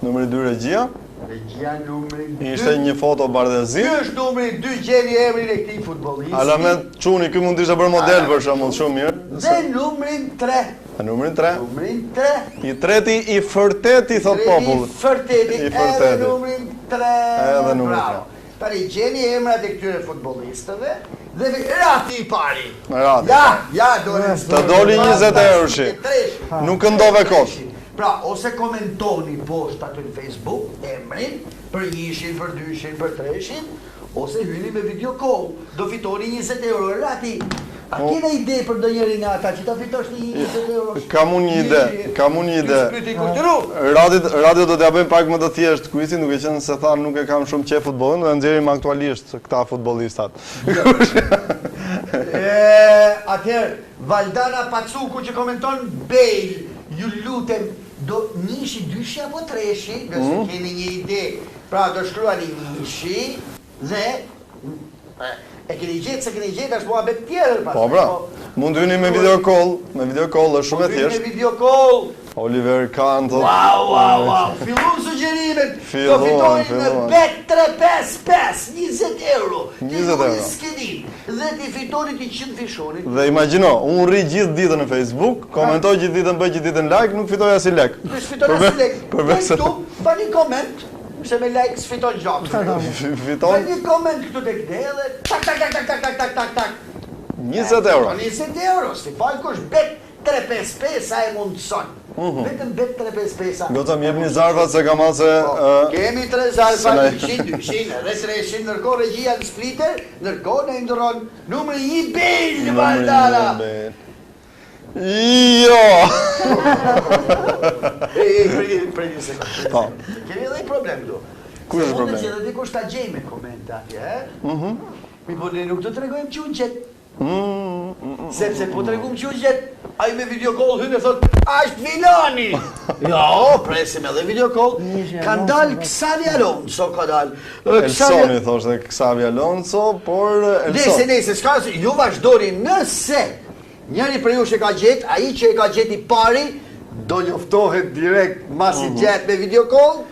Numri 2 regjia. Regjia numri 2. Ishte një foto bardhezi. Ky është numri 2, gjeni emrin e këtij futbollisti. Alamet Çuni, ky mund të ishte bërë model për shembull, shumë mirë. Dhe numrin 3. Dhe numrin 3. Numrin 3. I treti i fërteti thot populli. I fërteti, I fërteti. Edhe numrin 3. Edhe numrin 3. Tani gjeni emrat e këtyre futbollistëve dhe Rati i pari. Rati. Ja, ja doli. Të doli 20 euroshi. Nuk këndove kot. Pra, ose komentoni poshtë aty në Facebook emrin për njëshin, për dyshin, për treshin, ose hyni me video call, do fitoni 20 euro. Rati, a ke një ide për ndonjërin nga ata që ta fitosh një 20 euro? Kam unë një ide, kam unë një ide. Radit, Radit do t'ja bëjmë pak më të thjeshtë kuicin, duke qenë se tha nuk e kam shumë qejf futbollin, do ta nxjerrim aktualisht këta futbollistat. E, atëherë, Valdana Pacuku që komenton Bale, ju lutem, do njëshi, dyshi apo treshi, nëse mm. keni një ide. Pra do shkruani njëshi dhe e keni gjetë, se keni gjetë, është muhabet tjetër pastaj. Po pra, mund të hyni me video call, me video call është shumë e Mund hyni thjeshtë. me video call. Oliver Kahn thotë. Wow, wow, wow. Fillun sugjerimet. Do fitojnë në Bet 355 20 euro. 20 euro. Skedin dhe t'i fitoni t'i qindfishoni. Dhe imagjino, unë rri gjithë ditën në Facebook, komentoj gjithë ditën, bëj gjithë ditën like, nuk fitoj asnjë lek. Nuk fiton asnjë lek. Përveç se këtu, pa një koment, se me like s'fiton gjë. Fiton. Pa një koment këtu tek ne dhe tak tak tak tak tak tak tak tak tak. 20 euro. 20 euro, s'i fal kush bet 355 sa e mundëson. Mhm. Vetëm bet 355-a. Goca më jepni zarfat se kam ase po, Kemi tre zarfa, 200, 200 dhe 300, ndërkohë regjia në spliter, ndërkohë na i ndërron numri 1 Bel Valdana. Jo. Ej, ej, prit, prit një sekondë. Po. Kemi edhe një problem këtu. Kush është problemi? Mundet që edhe dikush ta gjejë me komente atje, e? Mhm. Mirëpo ne nuk do të tregojmë që unë gjet. Sepse po tregum që u gjet, ai me video call hyn e thot, "A është filani?" Jo, presim edhe video call. Kan dal Xavi Alonso, ka dal. Elsoni thoshte Xavi Alonso, por Elson. Nëse nëse s'ka, ju vazhdoni nëse njëri prej jush e ka gjet, ai që e ka gjet i pari do njoftohet direkt masi mm -hmm. gjet me video call,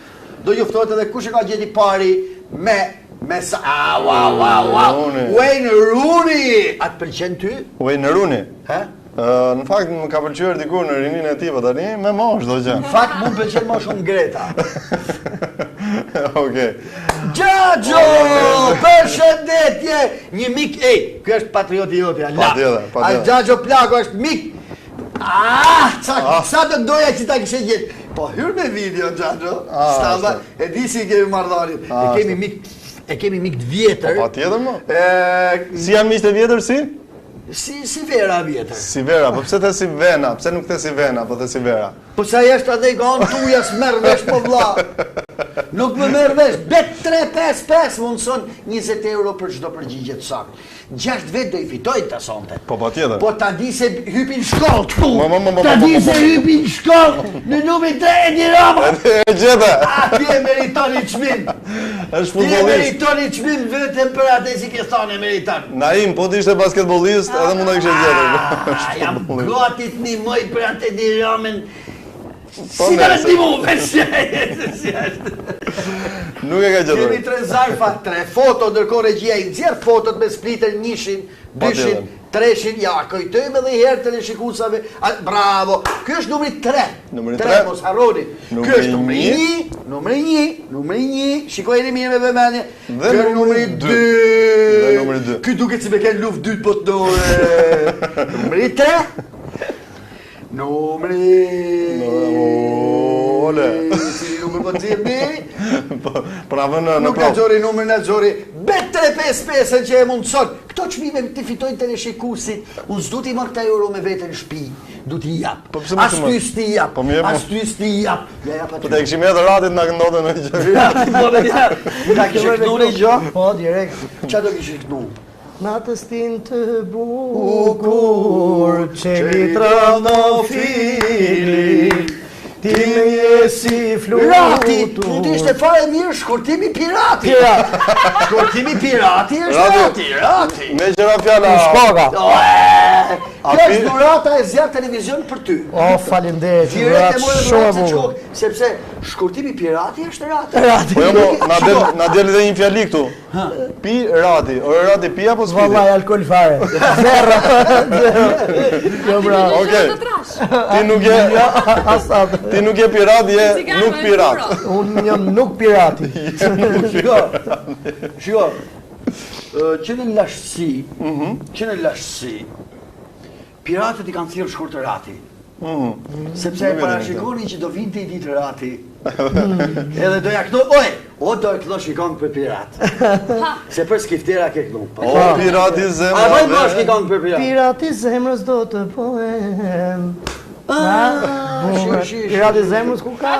do njoftohet edhe kush e ka gjet i pari me Me sa, a, ua, ua, ua, Wayne Rooney! A të pëlqen ty? Wayne Rooney? He? Në fakt më ka pëlqyer dikur në rininë e tij, po tani me moshë do gjë. Në fakt mu më pëlqen më shumë Greta. Okej. Xhaxho, përshëndetje! Një mik, ej, ky është patrioti joti, ala. Patjetër, patjetër. Ai Xhaxho Plako është mik. Ah, sa, ah. sa do doja që ta kishe gjetë. Po hyr me video Xhaxho. Ah, Stamba, e di si kemi marrëdhënie. Ah, e kemi mik, e kemi mik të vjetër. Po patjetër mo. Ë, si janë miqtë e vjetër si? Si si vera e vjetër. Si vera, po pse the si vena? Pse nuk the si vena, po the si vera? Po sa është atë i anë tuja s'merr vesh po vlla. Nuk më merr vesh. Bet 355 mundson 20 euro për çdo përgjigje të saktë. Gjashtë vetë do i fitojnë të sonte. Po patjetër. Po ta di se hypin shkollë këtu. Ta di se hypin shkollë në numrin 3 Edi Rama. E gjete. A ti e meriton një çmim. Është futbollist. Ti e meriton një çmim vetëm për atë që ke thënë e meriton. Naim, po të ishte basketbollist, edhe mund ta kishe gjetur. Ah, jam gati të ndihmoj për atë Edi Ramën. Po si të ndihmu, veç si është. Nuk e ka gjetur. Kemi tre zarfa, tre foto, ndërkohë regjia i nxjerr fotot me spliter njëshin, dyshin, treshin, ja, kujtojmë edhe një herë teleshikuesave. Bravo. Ky është numri 3. Numri 3, mos harroni. Ky është numri 1, numri 1, numri 1. Shikojeni mirë me vëmendje. Dhe Ky numri 2. Dhe numri 2. Ky duket si me kenë luftë dytë botërore. Numri 3. Numri... Ole. Cili numër po nxirrni? Po, po na vënë në Nuk na nxori numrin, na nxori Bet 355 që e mundëson. Këto çmime t'i fitojnë teleshikuesit. Unë s'du t'i marr këta euro me vete në shtëpi. Du t'i jap. Po pse mos i marr? As ty s't'i jap. Po më jep. As ty s't'i jap. Ja jap aty. Po ta kishim edhe ratit na këndonte në gjë. Rati po me ja. Ta kishe këndu një gjë? Po, direkt. Çfarë do kishe këndu? Në atë stinë të bukur, çeli trëndafili, ti më je si flutur. Rati, mund të ishte fare mirë shkurtimi pirati. Pirat. Shkurtimi pirati është rati, rati. Meqë ra fjala. Shkoka. Kjo është dhurata e Zjarr Televizion për ty. O, faleminderit, dhuratë shumë e bukur. Sepse shkurtimi pirati është rati. Rati. Po jo, mo, na del na del edhe një fjali këtu. Pi rati, ore rati pi apo s'pi? Vallai alkool fare. Zero. Zero. Jo bravo. Okej. Ti nuk je jo, as atë. Ti nuk je pirat, je nuk pirat. Unë jam nuk pirati. Shiko. Shiko. Që në lashtësi, mhm. që në lashtësi, Piratët i kanë thirrë shkurt rati. Mm. Sepse e parashikonin që do vinte një ditë rati. Edhe do ja këndo, oj, o do e këndosh një këngë për pirat. Se për skiftera ke këndu. Po. O pirati zemrës. A bëjmë bashkë një këngë për pirat? Pirati zemrës do të bëhem. Ah, pirati zemrës ku ka?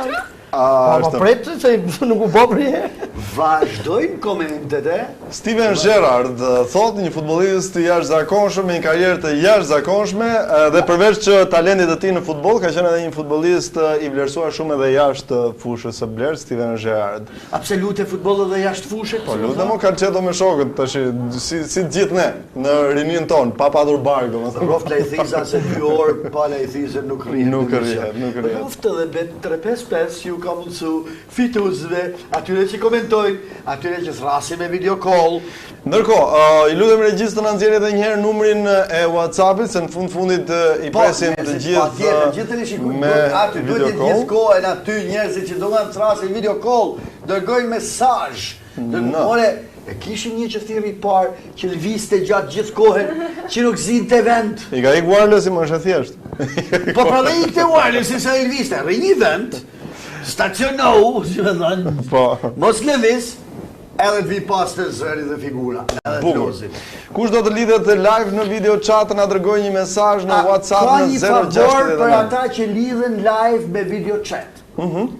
A, po, po prit se nuk u bë për herë. Vazhdojnë komentet e? Steven Gerrard thotë një futbollist i jashtëzakonshëm me një karrierë të jashtëzakonshme dhe përveç që talentit të tij në futboll ka qenë edhe një futbollist i vlerësuar shumë edhe jashtë fushës së blertë Steven Gerrard. A pse luante futboll edhe jashtë fushe? Po luante mo kalçeto me shokët tash si si të gjithë ne në rininë tonë pa patur bark domethënë. Rroftë Lajthiza se dy orë pa Lajthizën nuk rrihet. Nuk rrihet, nuk rrihet. Rroftë edhe Bet 355 ju ka mundësu Fituesve, atyre që komentojnë, atyre që thërrasin me video call. Ndërkohë, i lutem regjisë të na nxjerrë edhe një herë numrin e WhatsApp-it, se në fund fundit i po, presim të gjithë. Patjetër, gjithë të shikojnë me aty, duhet të gjithë kohën aty njerëzit që duan të thërrasin video call, dërgojnë mesazh. Dërgojnë, more, e kishim një që thirri i parë, që lëvizte gjatë gjithë kohën, që nuk zinte vend. I ka ik wireless-i, më është e thjeshtë. Po pra dhe ikte wireless-i se i lëvizte, rri një vend, Stacionohu, si me thënë. Po. Mos lëviz, edhe të vi pas të zëri dhe figura. Edhe të lozit. Kush do të lidhet live në video chat na dërgojë një mesazh në WhatsApp në 069. Ka një favor për ata që lidhen live me video chat. Mhm.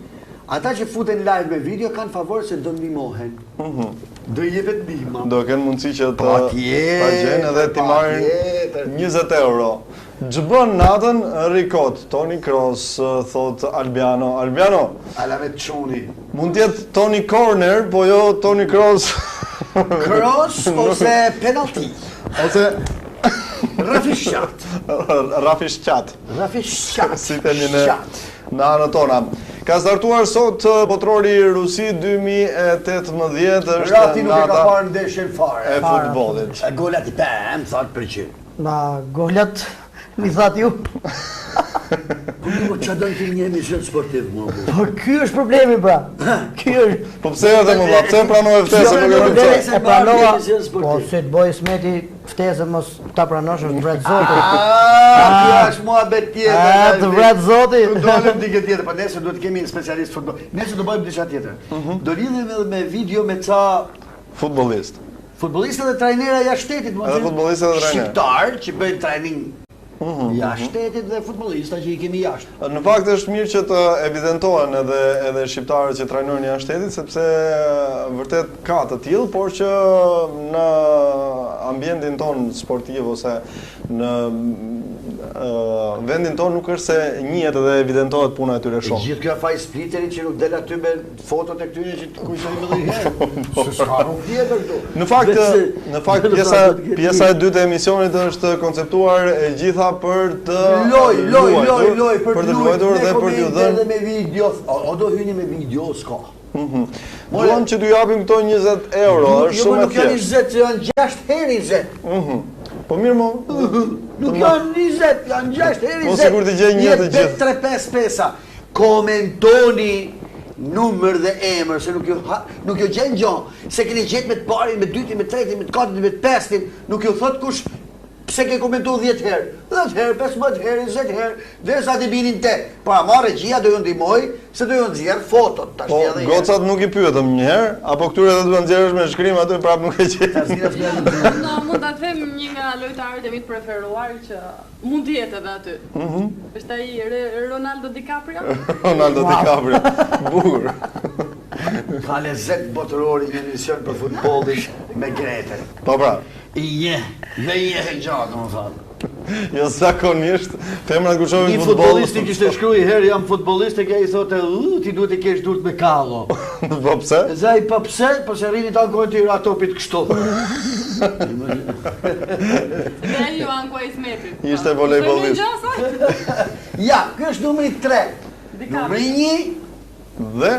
Ata që futen live me video kanë favor se do ndihmohen. Mhm. Do i jepet ndihma. Do kenë mundësi që të ta gjejnë edhe t'i marrin 20 euro. Ç'bën natën rri kot, Toni Kroos, thotë Albiano. Albiano! Alamet çuni. Mund të jetë Toni Corner, po jo Toni Kroos. Kroos ose penallti. Ose Rafishat. Rafishat. Rafishat. Si themi ne në anët tona. Ka startuar sot Botërori Rusi 2018 është Rati nuk e ka parë ndeshjen fare. E futbollit. E golat i pem, thotë për që. Na golat, mi thatë ju. Po ju ça do të një emision sportiv më bu. Po ky është problemi pra. Ky është. Po pse edhe më vlla, pse pranove ftesën nuk e kuptoj. E pranova. Po si të bëj Smeti ftesën mos ta pranosh është vret zoti. Ah, kjo është muhabet tjetër. Ah, të vret zoti. Do dalim dikë tjetër, po nesër duhet të kemi një specialist futboll. Nesër do bëjmë diçka tjetër. Mhm. Do lidhemi edhe me video me ca futbollist. Futbollistë dhe trajnera jashtë shtetit, mund të futbollistë dhe trajnera. Shqiptar që bëjnë trajning mm -hmm. jashtë shtetit dhe futbollista që i kemi jashtë. Në fakt është mirë që të evidentohen edhe edhe shqiptarët që trajnojnë jashtë shtetit sepse vërtet ka të tillë, por që në ambientin tonë sportiv ose në vendin tonë nuk është se njihet edhe evidentohet puna e tyre shumë. Gjithë kjo faj Spliterit që nuk del aty me fotot e këtyre që të kujtojmë edhe një herë. Po, Se s'ka rrugë tjetër këtu. Në fakt, në fakt pjesa pjesa e dytë e emisionit është konceptuar e gjitha për të loj, loj, loj, loj, për të luajtur dhe për t'ju dhënë edhe me video. O, o do hyni me video, s'ka. Mhm. Duam që t'ju japim këto 20 euro, është jo, shumë e thjeshtë. Jo, nuk janë 20, janë 6 herë 20. Mhm. Po mirë mo. Nuk janë 20, janë 6 herë 20. Po sikur të gjej një të gjithë. 3 5 5 Komentoni numër dhe emër, se nuk ju, nuk ju gjen gjo, se keni gjetë me të parin, me dytin, me tretin, me të katërtin, me të pestin, nuk ju thot kush pse ke komentu 10 herë, 10 herë, 15 herë, 20 herë, derisa t'i binin te. Po ama regjia do ju ndihmoj se do ju nxjerr fotot tash po, edhe. Gocat nuk i pyetëm një herë, apo këtyre edhe do ta nxjerrësh me shkrim aty prapë nuk e gjej. No, mund ta them një nga lojtarët e mi të preferuar që Mund të jetë edhe aty. Mhm. Është ai Ronaldo DiCaprio? Ronaldo DiCaprio. Bukur. Ka lezet botërori një emision për futbollin me Gretën. Po pra. I njeh, dhe i njeh e gjatë, domethënë. Jo zakonisht, femrat kur shohin futboll. Një futbollist i kishte shkruar një herë jam futbollist e ai thotë, "U, ti duhet të kesh durt me kallo." Po pse? Dhe ai po pse? Po se rrini ta ankohen ti ra topit kështu. Dhe ai ju ankua Ismetit. Ishte volejbollist. Ja, ky është numri 3. Numri 1 dhe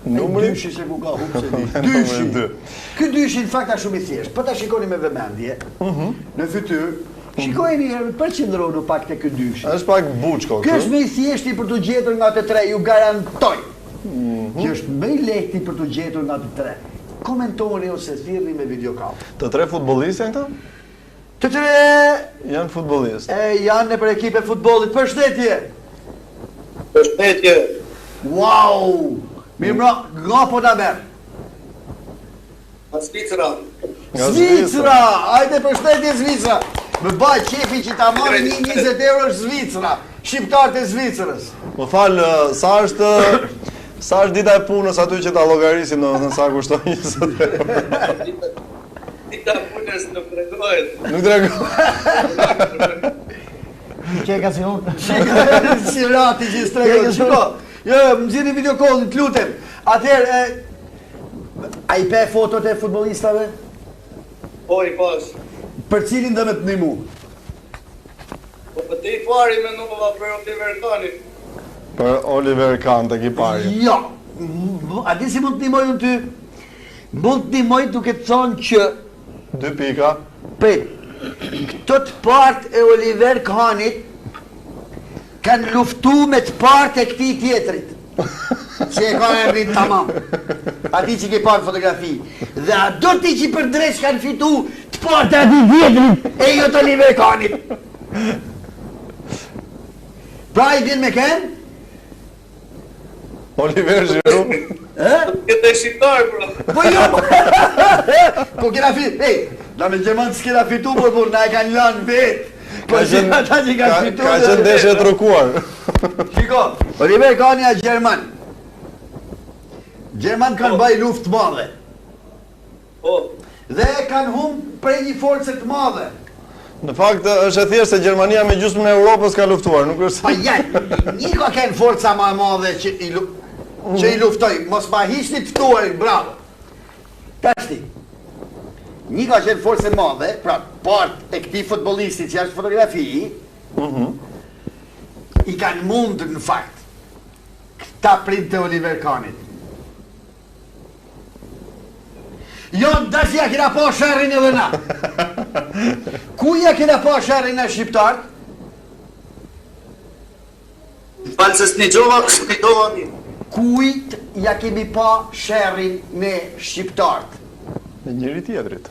numri dyshi se ku ka humbë se di. Dyshi. Ky dyshi në fakt është shumë i thjeshtë. Po ta shikoni me vëmendje. Mhm. Në fytyrë, shikojeni një herë, përqendrohuni pak te ky dyshi. Është pak buçko ky. Ky është më i thjeshti për t'u gjetur nga të tre, ju garantoj. Mm -hmm. Që është më i lehti për t'u gjetur nga të tre. Komentoni ose thirrni me video call. Të tre futbollistë janë këta? Të tre janë futbollistë. E janë nëpër ekipe futbollit. Përshëndetje. Përshëndetje. Wow! Mirëmbrëma, nga po na merr? Nga Zvicra. Nga Zvicra! Ajde përshëndetje Zvicra! Më bëhet qefi që ta marrë një 20 euro është Zvicra. Shqiptarët e Zvicrës. Më fal, sa është. Sa është dita e punës aty që ta llogarisim, domethënë sa kushton 20 euro. Dita e punës nuk tregohet. Nuk tregohet. Që e ka si unë. Si rati që s'tregon. Shiko. Jo, jo, më nxirrni video call-in, të lutem. Atëherë, e, a i pe fotot e futbollistave? Po, i pash. Për cilin do me të ndihmu? Po për te i pari mendova për Oliver Kahnin. Për Oliver Kahn tek i pari. Jo. A di si mund të ndihmoj unë ty? Mund të ndihmoj duke të thonë që Dy pika. Prit. Këto të partë e Oliver Kahnit kanë luftu me të partë e këtij tjetrit. Që e ka emrin tamam. Atij që ke parë në fotografi. Dhe a do ti që për dreq kanë fitu të partë e atij tjetrit e jo të Oliver Kahnit. Pra i bjen me kënë? Oliver Giroud. Ë? Këtë shqiptar, bro. Po jo. Po kena fit, ej, na me gjerman s'kena fitu, por por na e kanë lanë vetë. Po Ka qenë ata që kanë ka, fitu. ka qenë ndeshje e trukuar. Shiko, Oliver Kahni a gjerman. Gjerman kanë baj luftë të madhe. Po. Dhe e kanë humb prej një force të madhe. Në fakt është e thjeshtë se Gjermania me gjysmën e Europës ka luftuar, nuk është Pa ja, një ka qenë forca më e madhe që i, lu, që i luftoi. Mos ma hiqni të ftuarin, bravo. Tashti. Një ka qenë forcë e madhe, pra part e këtij futbollisti që është fotografi, i kanë mundë në fakt këta prindët e Oliver Kahnit. Jo, ndash ja kena pa sherrin edhe na. Ku ja kena pa sherrin na shqiptarët? Falë se s'ndigjova, s'ndigjova mirë. Kujt ja kemi pa sherrin ne shqiptarët? Me njëri tjetrit.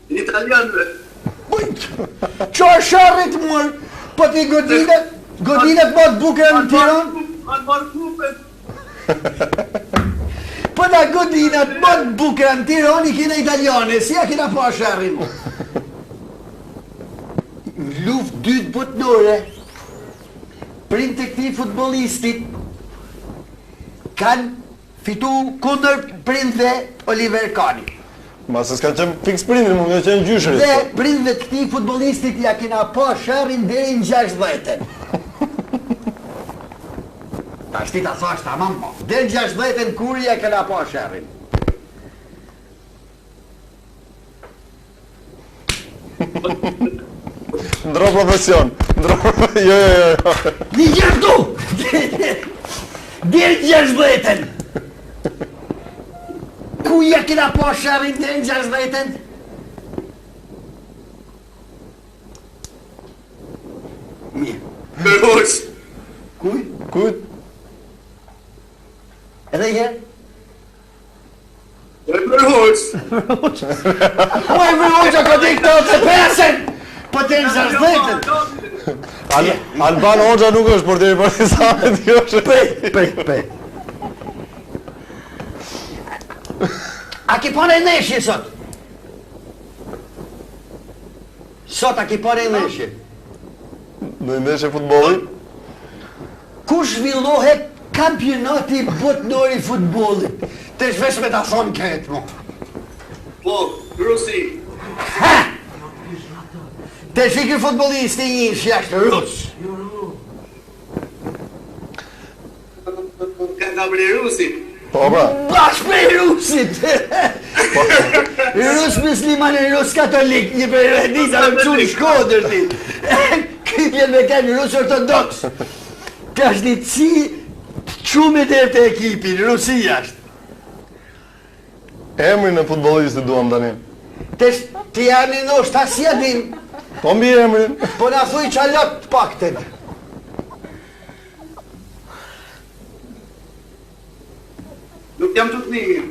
Italianëve. Qa sherrit mor? Po ti godinet, godinet më të bukura në Tiranë? Kanë marrë kupën. Po na godinat më të bukura në Tiranë i kena italiane, si ja kena pa sherrin? Në luftë dytë botnore, prindët e këtij futbollistit kanë Fitu kundër prindve Oliver Kahnit. Mbase s'ka qenë fiks prindërit, mund të qenë gjyshërit. Dhe prindve të këtij futbollistit ja kena pa sherrin deri në 60-ën. Tashti ta thash tamam po. Deri në 60-ën kur ja kena pa sherrin. Ndro profesion. Ndro jo jo jo. jo. Një gjë këtu! Deri në 60-ën! Ku ja kena pa sherrin deri në 60-ën? Mirë. Për Kuj? Kujt? Edhe një herë? Enver Hoxhë. Po Enver Hoxha ka dek 85-ën! Po të në 60-ën! Al Alban Hoxha nuk është portieri i Partizanit, kjo është. Pe, pe, pe. A ke pa një ndeshje sot? Sot a ke pa një ndeshje? Në ndeshje futbolli? Ku zhvillohet kampionati botnor i futbollit? Tash veç me ta thonë këtë, mo. Po, Rusi. Ha! Tash ky futbollisti një që është rus. Ka nga prej Rusi. Po, pra. Bash prej Rusit! Po. Rus musliman e rus katolik, një prej redisa në qu në Shkodër ti. Ky vjen me kenë rus ortodoks. Tash një ci të qumit e të ekipin, Rusi është. Emrin e futbollistit duam tani. Tash ti emrin ndoshta si ja dim. Po mbi emrin. Po na thuj ça lot të paktën. Nuk jam të të një.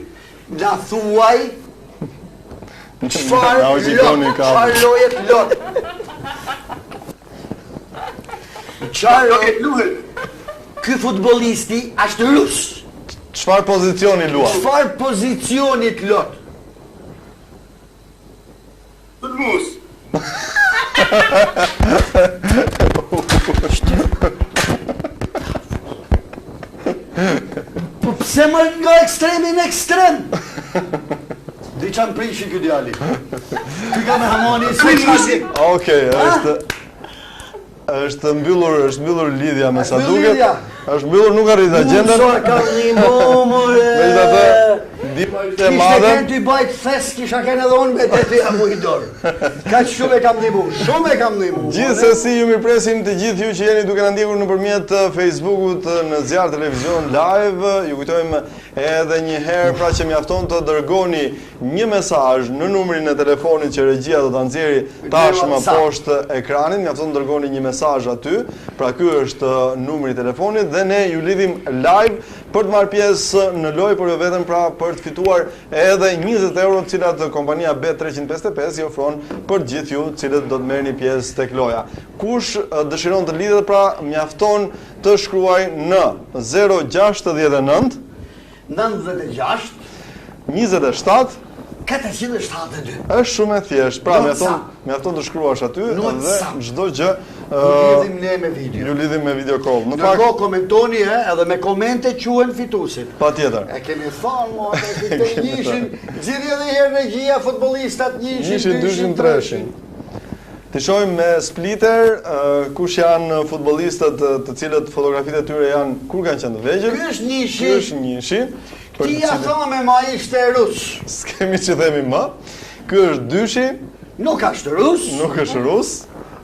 Na thuaj çfarë lot, çfarë loje të lot. Çfarë loje luhet? Ky futbollisti është rus. Çfarë pozicioni luan? Çfarë pozicioni të lot? Sulmues. Ishte më nga ekstremi në ekstrem. Di ça më prishi ky djali. Ky ka me hamani se Okej, është Është mbyllur, është mbyllur lidhja me sa duket. Është mbyllur, nuk arriti ta gjenden. Sa ka një mumure. Megjithatë, ndihma ishte e madhe. Kishte qenë ty bajt thes, kisha qenë edhe unë me të ty apo i dorë. Kaq shumë e kam ndihmu, shumë e kam ndihmu. Gjithsesi ju mirëpresim të gjithë ju që jeni duke na ndjekur nëpërmjet eh, Facebookut eh, në Zjarr Televizion Live. Ju kujtojmë edhe një herë pra që mjafton të dërgoni një mesazh në numrin e telefonit që regjia do ta nxjerrë tashmë poshtë ekranit, mjafton të dërgoni një mesazh aty, pra ky është numri i telefonit dhe ne ju lidhim live për të marrë pjesë në lojë, por jo vetëm pra për të fituar edhe 20 euro të cilat kompania Bet355 i ofron për të gjithë ju të cilët do të merrni pjesë tek loja. Kush dëshiron të lidhet pra mjafton të shkruajë në 069 96 27 472. Është shumë e thjeshtë. Pra, mjafton, mjafton të shkruash aty dhe çdo gjë ju lidhim ne me video. Ju lidhim me video call. Në fakt, komentoni e, edhe me komente quhen fituesit. Patjetër. E kemi thënë mo atë që të njëshin, nxirri edhe një herë regjia futbollistat njëshin, njëshin, dyshin, treshin. T'i shohim me spliter kush janë futbollistët të cilët fotografitë e tyre janë kur kanë qenë të vegjël. Ky është njëshi. Ky është njëshi. Ti ja thome ma ishte rus. S'kemi ç'i themi më. Ky është dyshi. Nuk është rus. Nuk është rus.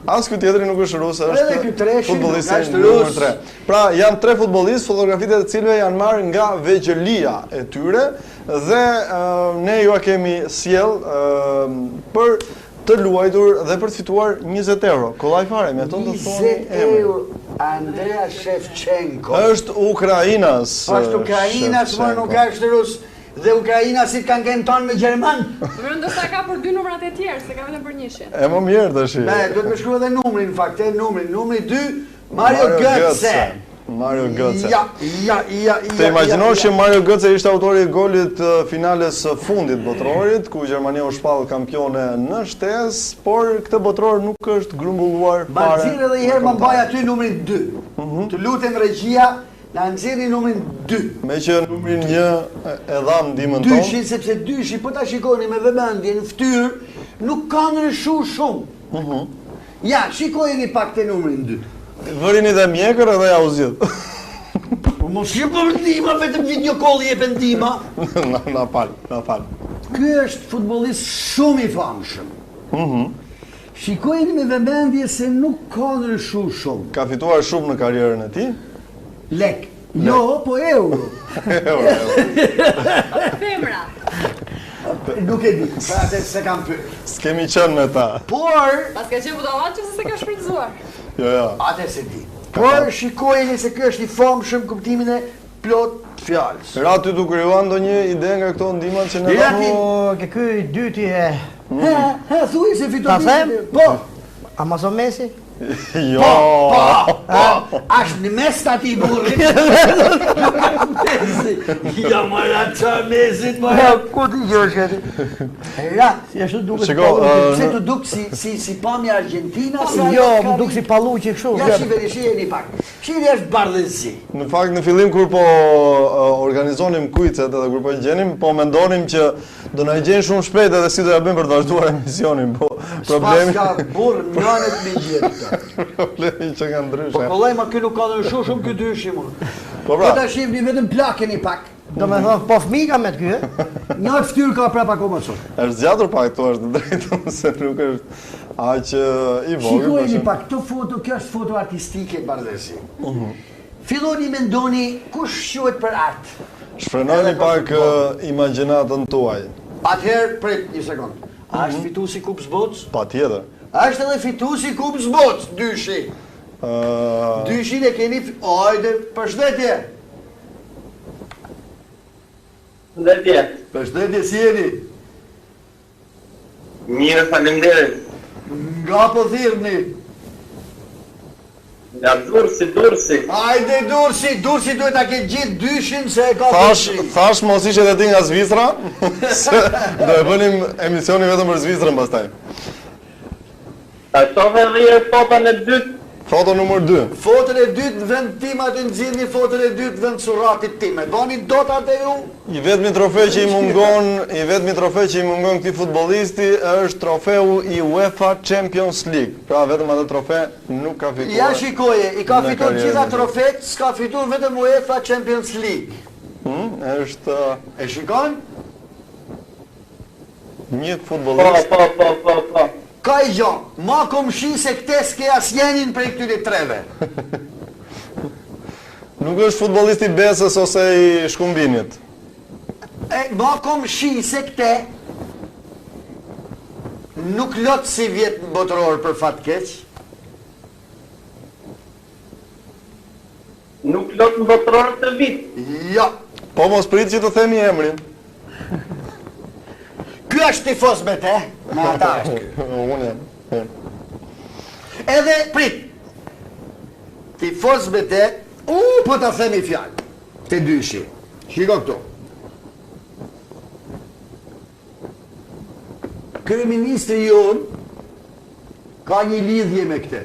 As ky tjetri nuk është rus, është Edhe ky treshi nuk është rus. 3. Pra janë tre futbollistë, fotografitë e të cilëve janë marrë nga vegjëlia e tyre dhe ne jua kemi sjellë për të luajtur dhe për të fituar 20 euro. Kollaj fare, mjafton të thoni emrin. 20 euro Andrea Shevchenko. Është ukrainas. Është ukrainas, por nuk është rus. Dhe ukrainasit kanë qenë tanë me gjerman. Por ndoshta ka për dy numrat e tjerë, s'e ka vetëm për njëshin. E më mirë tash. Ne duhet të shkruaj edhe numrin në fakt, e numrin, numri 2 Mario Götze. Mario Götze. Ja, ja, ja, ja. Të imagjinosh që Mario Götze ishte autori i golit të finales së fundit botërorit, ku Gjermania u shpall kampione në shtesë, por këtë botëror nuk është grumbulluar fare. Ma nxirr edhe një herë ma mbaj aty numrin 2. Mhm. Të lutem regjia, na nxirri numrin 2. Meqë numrin 1 e dhamë ndihmën tonë. Dyshi, sepse dyshi, po ta shikoni me vëmendje në fytyrë, nuk ka ndryshuar shumë. Mhm. Ja, shikojeni pak te numrin 2. Vërini dhe mjekër edhe ja u zgjidh. Po mos jep për ndihma, vetëm video call jep ndihma. Na na fal, na fal. Ky është futbollist shumë i famshëm. Mhm. Shikojeni me vëmendje se nuk ka ndryshu shumë. Ka fituar shumë në karrierën e tij. Lek. Jo, po euro. Euro, euro. Femra. Nuk e di, për atë s'e kam pyet. S'kemi qenë me ta. Por... Paska qenë budalla që se s'e ka shfrytëzuar. Jo, jo. Atë s'e di. Por shikojeni se ky është i famshëm kuptimin e plotë të fjalës. Ra ty t'u krijua ndonjë ide nga këto ndihmat që ne dhamë? Po, ke ky i dyti e... He, he, thuaj se fiton. Ta them? Po. A mos o Messi? Jo. Po, po, po. Ashtë në mes të atij burrit. Messi. Ja, më ra qa Messit, më ra. Ku ti gjë është Ra. Si ashtu duket. Shiko, pse t'u duk si si si pamje Argentina sa Jo, m'u duk si palluqi kështu. Ja shiheni, shiheni pak. Shiheni është bardhezi. Në fakt në fillim kur po organizonim kuicet edhe kur po i gjenim, po mendonim që Do na i gjejnë shumë shpejt edhe si do ja bëjmë për të vazhduar emisionin, po problemi S'paska burrë nënet me gjetë këta. Problemi që ka ndryshe. Po kollaj ma ky nuk ka ndryshu shumë ky dyshi mo. Po pra. Po ta shihni vetëm plakeni pak. Do me thonë, po fëmijë ka met ky, e? Një fytyrë ka prapa akoma sot. Është zgjatur pak këtu është drejtë, se nuk është aq i vogël. Shikojeni po pak këtë foto, kjo është foto artistike bardhezi. Mhm. Filloni mendoni kush shquhet për art. Shfrenojeni pak imagjinatën tuaj. Atëherë prit një sekond. A është mhm. fituesi i Kupës Botës? Patjetër. A është edhe fituesi i Kupës Botës, dyshi. Ë Dyshin e keni, hajde, përshëndetje. Përshëndetje. Përshëndetje, si jeni? Mirë, faleminderit. Nga po thirrni? Nga Durrësi, Durrësi. Hajde Durrësi, Durrësi duhet ta ketë gjithë dyshin se e ka Thash, thash mos ishe edhe ti nga Zvicra, se do e bënim emisionin vetëm për Zvicrën pastaj. Ta shoh edhe një herë foton e dytë. Foto numër 2. Foton e dytë në vend tim aty nxirrni foton e dytë në vend surratit tim. E bani dot atë ju? I vetmi trofe që i mungon, i vetmi trofe që i mungon këtij futbollisti është trofeu i UEFA Champions League. Pra vetëm atë trofe nuk ka fituar. Ja shikoje, i ka fituar gjitha trofet, s'ka fituar vetëm UEFA Champions League. Hmm, është E shikon? Një futbollist. Po, po, po, po, po. Ka i gjo, ma komshi se këte s'ke asnjënin prej këtyre treve. Nuk është futbollist i Besës ose i Shkumbinit. E, ma komshi se këte nuk lot sivjet në botëror për fat keq. Nuk lot në botëror këtë vit. Jo. Po mos prit që të themi emrin. Ky është tifoz me te, me ata është ky. Unë jam. Edhe prit. Tifoz me te, u po ta themi fjalë. Te dyshi. Shiko këtu. Kryeministri jonë ka një lidhje me këtë.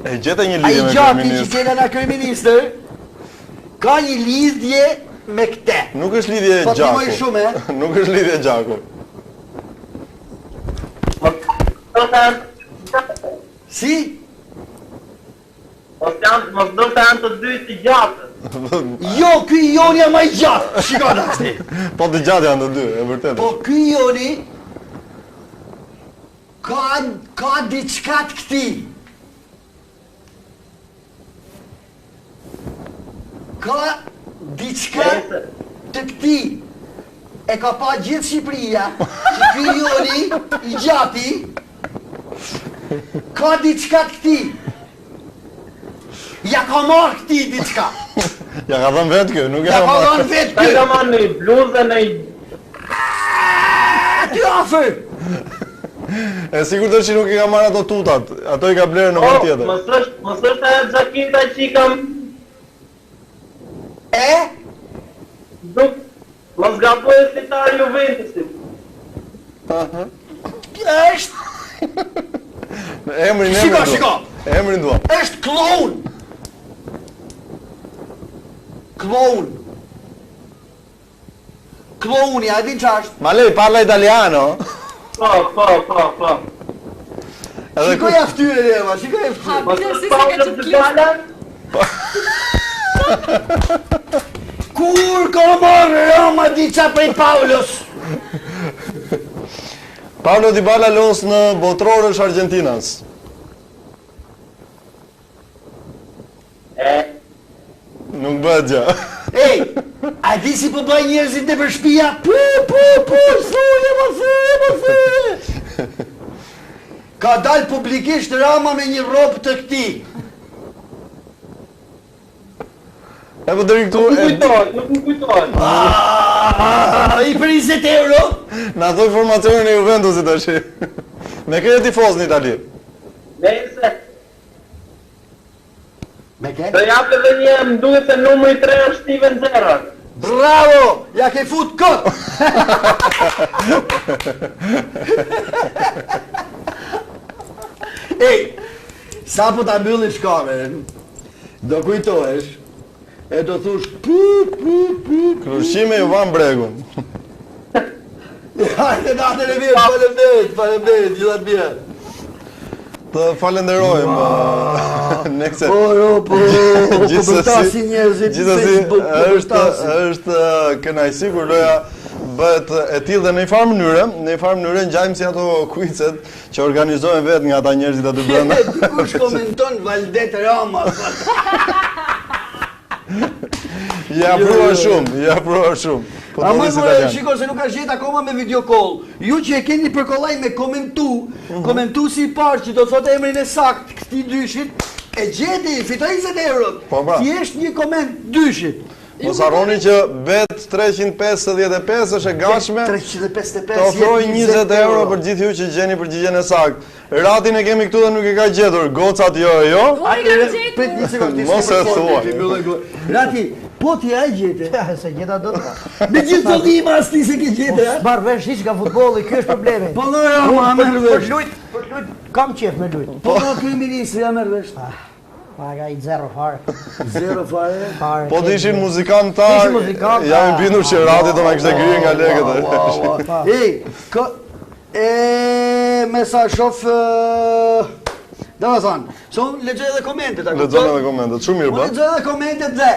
E gjete një lidhje me kryeministrin. Ai gjati që kena na kryeministër, ka një lidhje me këtë. Nuk është lidhje po gjaku. Po shumë, e? Nuk është lidhje gjaku. Si? Mos janë, mos ndoshta janë të dy të gjatë. Jo, ky joni a ma i gjatë. Shiko tashti. Po të gjatë janë të dy, e vërtetë. Po ky joni ka ka diçka të këtij. Ka diçka të këtij. E ka pa gjithë Shqipëria që ky joni i gjati Ka diçka të këtij. Ja ka marrë këtij diçka. Ja ka dhënë vetë ky, nuk ja ka marrë. Ja ka dhënë vetë ky. Ja ka marrë një bluzë në Aty afër. E sigurt është që nuk i ka marrë ato tutat, ato i ka blerë në vend po, tjetër. Mos është, mos është ajo xhaketa që i kam E? Nuk Mos gaboj është lojtar i Juventusit. Aha. Është Në emrin emrin. Shiko, shiko. Emrin dua. Është kloun. Kloun. Klouni, a e din ça është? Ma lei parla italiano. Po, po, po, po. Edhe Shikoja fytyrën Eva, shikoja fytyrën. Ha, bile si se ka që të Po. Kur ka marrë Rama diçka prej Paulos? Paulo Dybala los në botëror është argjentinas. E. Nuk bëhet gjë. Ej, a di si po bëjnë njerëzit nëpër shpia? Pu, pu, pu, thuje, po thuje, po thuje. Ka dalë publikisht Rama me një rrobë të këtij. E po deri këtu... Nuk më kujtohet, nuk më kujtohet. Ah, I për 20 euro? Na thoj formacionin e Juventusit tash. Me kë je tifoz në Itali? Nëse Me ke? Do jap edhe një, më duket se numri 3 është Steven Gerrard. Bravo! Ja ke fut kot! Ej, sa po ta mbyllish kamerën, do kujtohesh, e do thush pu pu pu Krushqime ju van bregun. Hajde natën e mirë, faleminderit, faleminderit, gjitha të mirat. Të falenderojmë. Nëse Po, ro, po, po bërtasin njerëzit në Facebook, po është është kënaqësi kur loja bëhet e tillë dhe në një farë mënyre, në një farë mënyre ngjajmë si ato kuicet që organizohen vetë nga ata njerëzit aty brenda. Dikush komenton Valdet Rama. Je afruar shumë, je afruar shumë. Po Ama more, shiko se nuk ka gjetë akoma me video call. Ju që e keni për kollaj me komentu, mm -hmm. komentuesi i parë që do thotë emrin e saktë këtij dyshit, e gjeti, fitoi 20 euro. Po pra. Thjesht një koment dyshit. Mos harroni që Bet 355 është e gatshme. 355 të ofrojë 20 euro për gjithë ju që gjeni përgjigjen e saktë. Ratin e kemi këtu dhe nuk e ka gjetur. Gocat jo e jo. Unë e kam gjetur. Prit një sekondë. Mos e thuaj. Rati, po ti a e gjete? Ja, s'e gjeta dot. Me gjithë të dhima as ti s'e ke gjetur, a? S'marr vesh hiç nga futbolli, ky është problemi. Po do ja, ma merr vesh. Për lujt, për lujt. Kam qef me lujt. Po, po kryeministri ja merr vesh. Ah, pa ka i zero fare. Zero fare. Fare. Po të ishin muzikantë, Ishin muzikantë, jam i bindur që Radi do na kishte grirë nga lekët. Ej, kë e me sa shof Do të thonë, se unë lexoj edhe komentet, a kupton? Lexon edhe komentet, shumë mirë Unë bën. lexoj edhe komentet dhe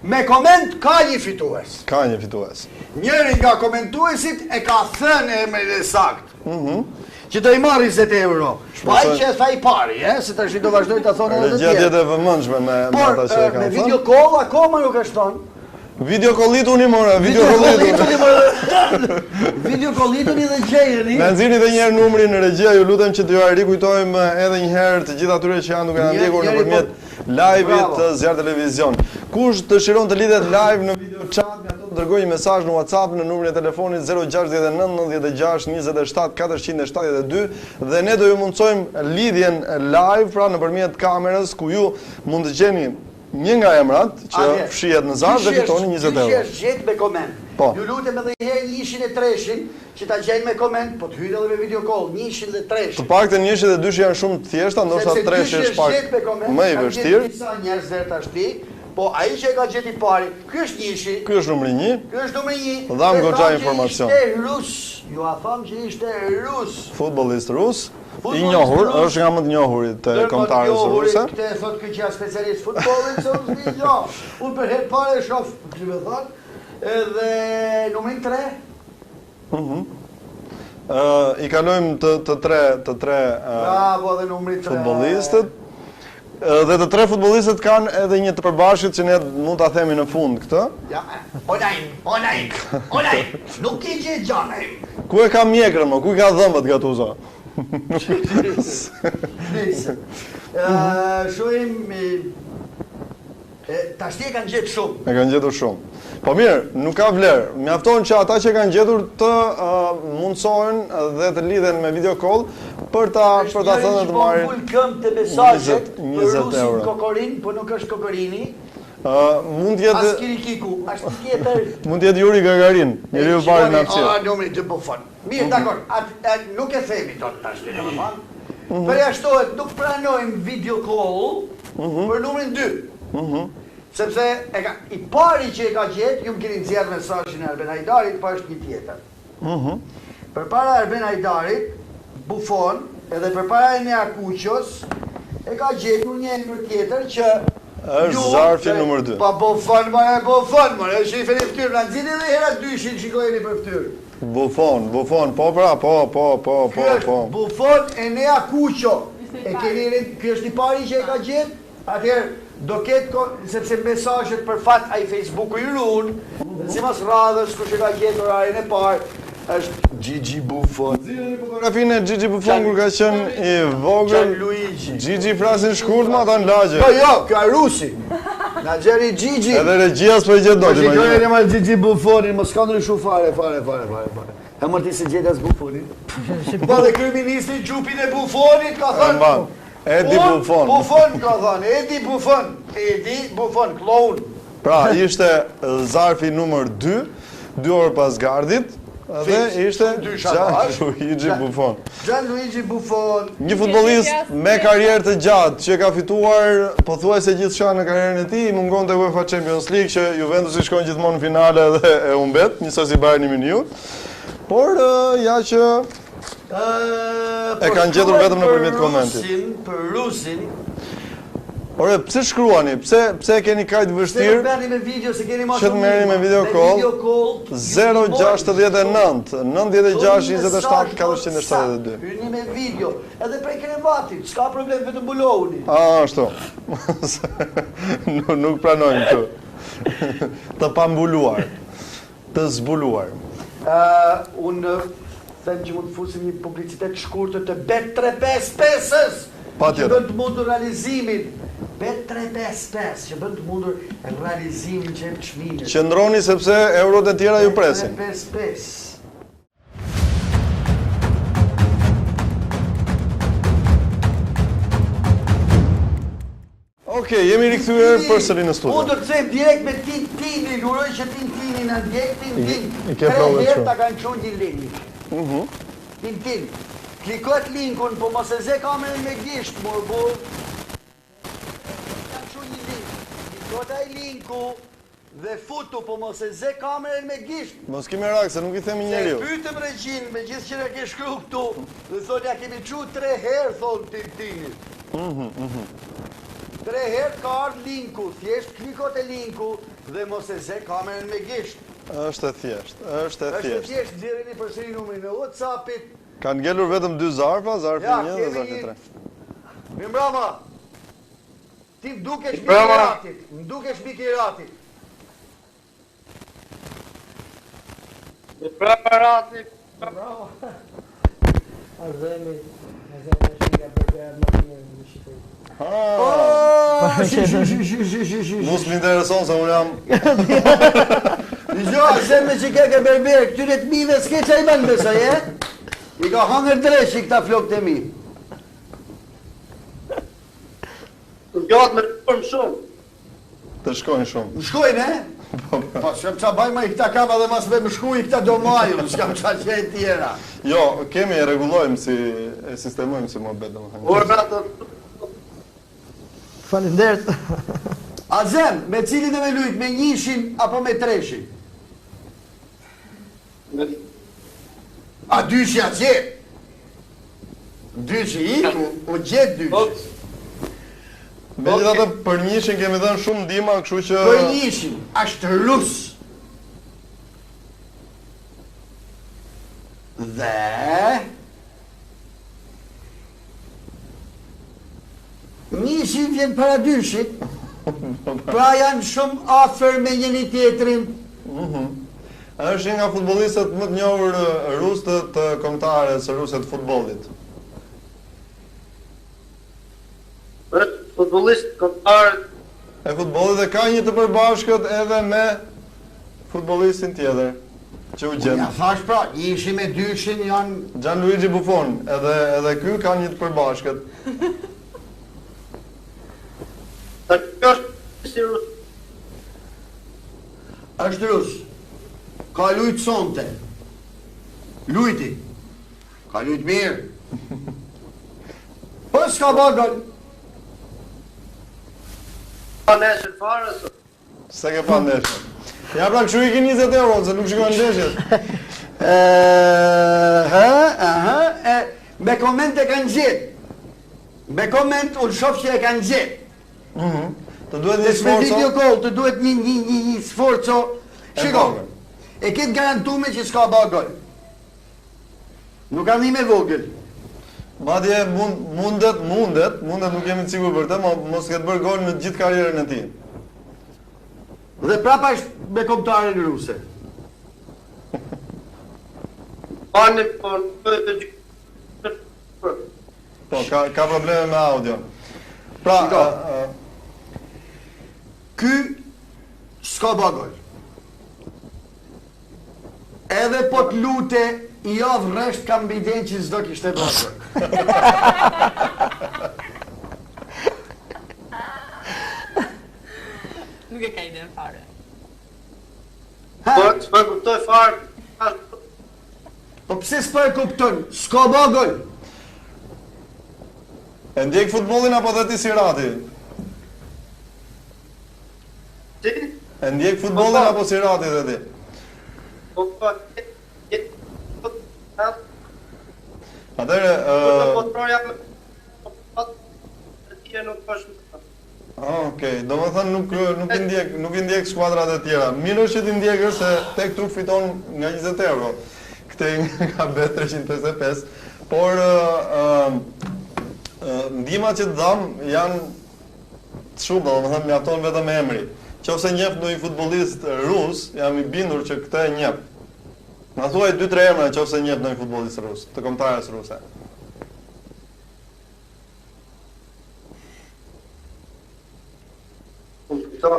me koment ka një fitues. Ka një fitues. Njëri nga komentuesit e ka thënë emrin e saktë. Që do i marrë 20 euro. Po ai që e tha i pari, e, se tash do vazhdoj ta thonë edhe të Regjia tjerë. jetë e vëmendshme me me Por ata që e e, kanë me thënë. video call akoma nuk është thonë. Video callituni more, video callituni. more. Video callituni dhe gjejeni. Na nxirrni edhe një herë numrin në regjia, ju lutem që t'ju rikujtojmë edhe një herë të gjithë atyre që janë duke na Një- ndjekur njëri nëpërmjet po- live-it Bravo. të Zjarr Televizion. Kush dëshiron të lidhet live në video chat, mjafton të dërgojë një mesazh në WhatsApp në numrin e telefonit 069 96 27 472 dhe ne do ju mundsojmë lidhjen live pra nëpërmjet kamerës ku ju mund të gjeni një nga emrat që Atje. fshihet në zarf dhe Dyshi është- fitoni 20 Dyshi euro. është gjetë me koment. Po. Ju lutem edhe një herë njëshin e treshin, që ta gjejnë me koment, po të hyjnë edhe me video call, njëshin dhe treshin. Të paktën njëshi dhe dyshi janë shumë të thjeshta, ndoshta Sepse treshi dyshi është pak gjetë me koment, më i kanë vështirë. gjetë Disa njerëz deri tashti, po ai që e ka gjetë i pari, ky është njëshi, Ky është numri 1, ky është numri 1. Dham goxha informacion. Ishte rus, ju a tham që ishte rus. futbollist rus, i Futbollist njohur, rus. është nga më të njohurit e Ndër më të kombëtarës njohurit, ruse. Këtë e thot ky që janë specialist futbollit, se unë s'di gjë. Unë për herë parë e shoh, kështu më thon, edhe numrin 3. Ë i kalojmë të të tre të tre ë, Bravo edhe numri 3. futbollistët. Ë, Dhe të tre futbollistët kanë edhe një të përbashkët që ne mund ta themi në fund këtë. Ja, Olajm, Olajm, Olajm, nuk ke gjë gjanajm. Ku e ka mjekrën, mo? Ku i ka dhëmbët Gatuzo? Nëse. Ë, shohim e, e, tashti e kanë gjetë shumë. E kanë gjetur shumë. Po mirë, nuk ka vlerë. Mjafton që ata që kanë gjetur të uh, mundsohen dhe të lidhen me video call për ta për ta thënë dhe të Po marrin. ngul këmbë të mesazhet 20 për rusin euro. Kokorin, po nuk është Kokorini, Ë mund të as jetë Kirikiku, është një tjetër. mund të jetë Juri Gagarin, njeriu i parë në Ah, hapësirë. numri 2 Buffon. Mirë, dakor, atë e, nuk e themi dot tash, domethënë. Mhm. Përjashtohet, nuk pranojmë video call Mhm. për numrin 2. Sepse e ka, i pari që e ka gjetë, ju më keni nxjerrë mesazhin e Arben Hajdarit, po është një tjetër. Mhm. Përpara Arben Hajdarit, Buffon, edhe përpara Enea Kuqos, e ka gjetur një emër tjetër që Është ju- zarfi që- numër dy. Pa Buffon, ma e Buffon, ma e shifeni fytyrë, na nxirrni edhe hera dyshin, shikojeni për fytyrë. Buffon, Buffon, po pra, po, po, po, Ky po, është po. Buffon Enea Kuqo. Ishte i E pari. keni re- ky është i pari që e ka gjetë? Atëherë do ketë ko- sepse mesazhet për fat ai Facebooku i ruan, sipas radhës kush e ka gjetur orarin e parë është Gigi Buffon. Nxirrni fotografinë e Gigi Buffon kur ka qenë i vogël. Gianluigi. Gigi flasin shkurt ma ata në lagje. Jo, jo, kjo është rusi. Na gjeri Gigi. Edhe regjia s'po e gjet Po dot. shikojeni imagjino. ma Gigi Buffonin, mos ka ndryshu fare, fare, fare, fare, fare. E mërë ti se gjeti as Buffonin. Po dhe kryeministri gjupin e Buffonit ka E thënë. mban. Edi Unë Buffon. Buffon ka thënë, Edi Buffon, Edi Buffon, kloun. Pra, ishte zarfi numër 2, 2 orë pas gardit, dhe Fiks, ishte dysha bash. Gianluigi Buffon. Gianluigi Buffon. Një futbollist me karrierë të gjatë që ka fituar pothuajse gjithçka në karrierën e tij, i mungonte UEFA Champions League që Juventusi shkon gjithmonë në finale dhe e humbet, njësoj si Bayern i Mynihut. Por ë, ja që Ë, E kanë gjetur vetëm nëpërmjet komentit. Rusin, për Rusin, Ore, pse shkruani? Pse pse e keni kaq të Se nuk vështirë? merrni me video se keni më Që të merrni me video call, Me video call. 069 96 27 472. Hyni me video, edhe prej krevatit, s'ka problem, vetëm mbulohuni. A, ashtu. nuk, nuk pranojmë këtu. Të pambuluar. Të zbuluar. Ë, unë them që mund të fusim një publicitet shkurtër të Bet355-s. Patjetër. Që bën të mundur realizimin. Bet355 që bën të mundur realizimin që jep çmimet. Qëndroni sepse eurot e tjera ju presin. Bet355. Okej, jemi rikthyer përsëri në studio. Unë do të them direkt me Tintinin, uroj që Tintini na ndjek Tintin. I- i ke Tre flokët herë shumë. ta kanë çuar një link. Mhm. Tintin. Klikoje linkun, po mos e ze kamerën me gisht, mor burr. Kanë çu një link. Klikoje ai linku dhe futu, po mos e ze kamerën me gisht. Mos ki merak se nuk i themi njeriu. Se pyetëm regjinë, me gjithë që na ke shkru këtu, dhe thonë ja kemi çu tre herë, thonë Tintinit. Mhm, mhm. Tre herë ka ardhë linku, thjesht kliko te linku dhe mos e ze kamerën me gisht. Është e thjeshtë, është e Është e thjeshtë. thjeshtë, nxjerrini përsëri numrin e WhatsApp-it. Kanë ngelur vetëm dy zarfa, zarfi Ja, 1 dhe kemi zarfi një 3. Mirëmbrama. Ti më dukesh mik i Mirëmbrama. Ratit, më dukesh mik i Ratit. Mirëmbrama Rati. Bravo. Azemi, Azemi është një nga berberat më të mirë në Shqipëri. Oh, shi, shi, shi, shi, shi, shi, shi. Mos më intereson se unë jam Dëgjo, Azem me që ke ke berber, këtyre të mive s'ke ça i bën besoj, e? I ka hangër dreqi këta flokët e mi. Gjatë me shkojmë shumë. Të shkojnë shumë. Më shkojnë, e? Po, po. Po, s'kam ça baj ma i këta kam edhe mas me më shku i këta do maju, s'kam ça që e tjera. Jo, kemi e rregullojmë si e sistemojmë si muhabet domethënë. Por atë Faleminderit. Azem, me cilin do me lujt, me njishin apo me treshin? me A dyshi a gjetë? Dyshi iku, u gjetë dyshi. Megjithatë për njëshin kemi dhënë shumë ndihma, kështu që Për njishin, është rus. Dhe... Njëshi vjen para dyshit, pra janë shumë afër me njëni tjetrin. Mhm. Është një nga futbollistët më të njohur rus të, të kombëtares ruse të futbollit. Është futbollist kombëtar E futbollit dhe ka një të përbashkët edhe me futbollistin tjetër që u Ja gjend. thash pra, njëshi me dyshin janë Gianluigi Buffon, edhe edhe ky ka një të përbashkët. Tani kjo është si rus. është rus. Ka lujt sonte. Lujti. Ka lujt mirë. Po s'ka ba gol. Pa ndeshjen fare sot. Se ke pa ndeshjen. Ja pra kështu i ke 20 euro, se nuk shikon ndeshjet. Ë, aha, e me koment e kanë gjetë. Me koment unë shoh që e kanë gjetë. Mhm. Të duhet një Dhe me sforco. video call të duhet një një një një sforco. E Shiko. vogël. E ke të garantume që s'ka ba gol. Nuk ka ndihmë e vogël. Madje mund, mundet, mundet, mundet nuk jemi të sigurt për të, mo, mos ketë bërë gol në gjithë karrierën e tij. Dhe prapa është me kombëtaren ruse. Pani po nuk e dëgjoj. Po, ka ka probleme me audio. Pra, Shiko. ë, ë, Ky s'ka ba gol. Edhe po të lute i javë rresht kam idenë që s'do kishte ba gol. Nuk e ka idenë fare. Ha? Po, s'po e kuptoj fare. Po pse s'po e kupton? S'ka ba gol. e ndjek futbollin apo dhe ti si Rati? Ti? E ndjek futbollin Po, po. apo si Rati dhe ti? Po po. Po, Atëherë, po, ë, po, jam po, të nuk është. Okej, do më thënë nuk, nuk i ndjek, nuk i ndjek skuadrat e tjera. Mirë është që ti ndjekësh se tek truk fiton nga 20 euro. Këtej nga B355, por ë ë ë, ndihmat që të dham janë të shumta, do më thënë mjafton vetëm emri. Qofse njeh ndonjë futbollist rus, jam i bindur që këtë e njeh. Na thuaj 2-3 emra qofse njeh ndonjë futbollist rus, të kombëtares ruse. Këto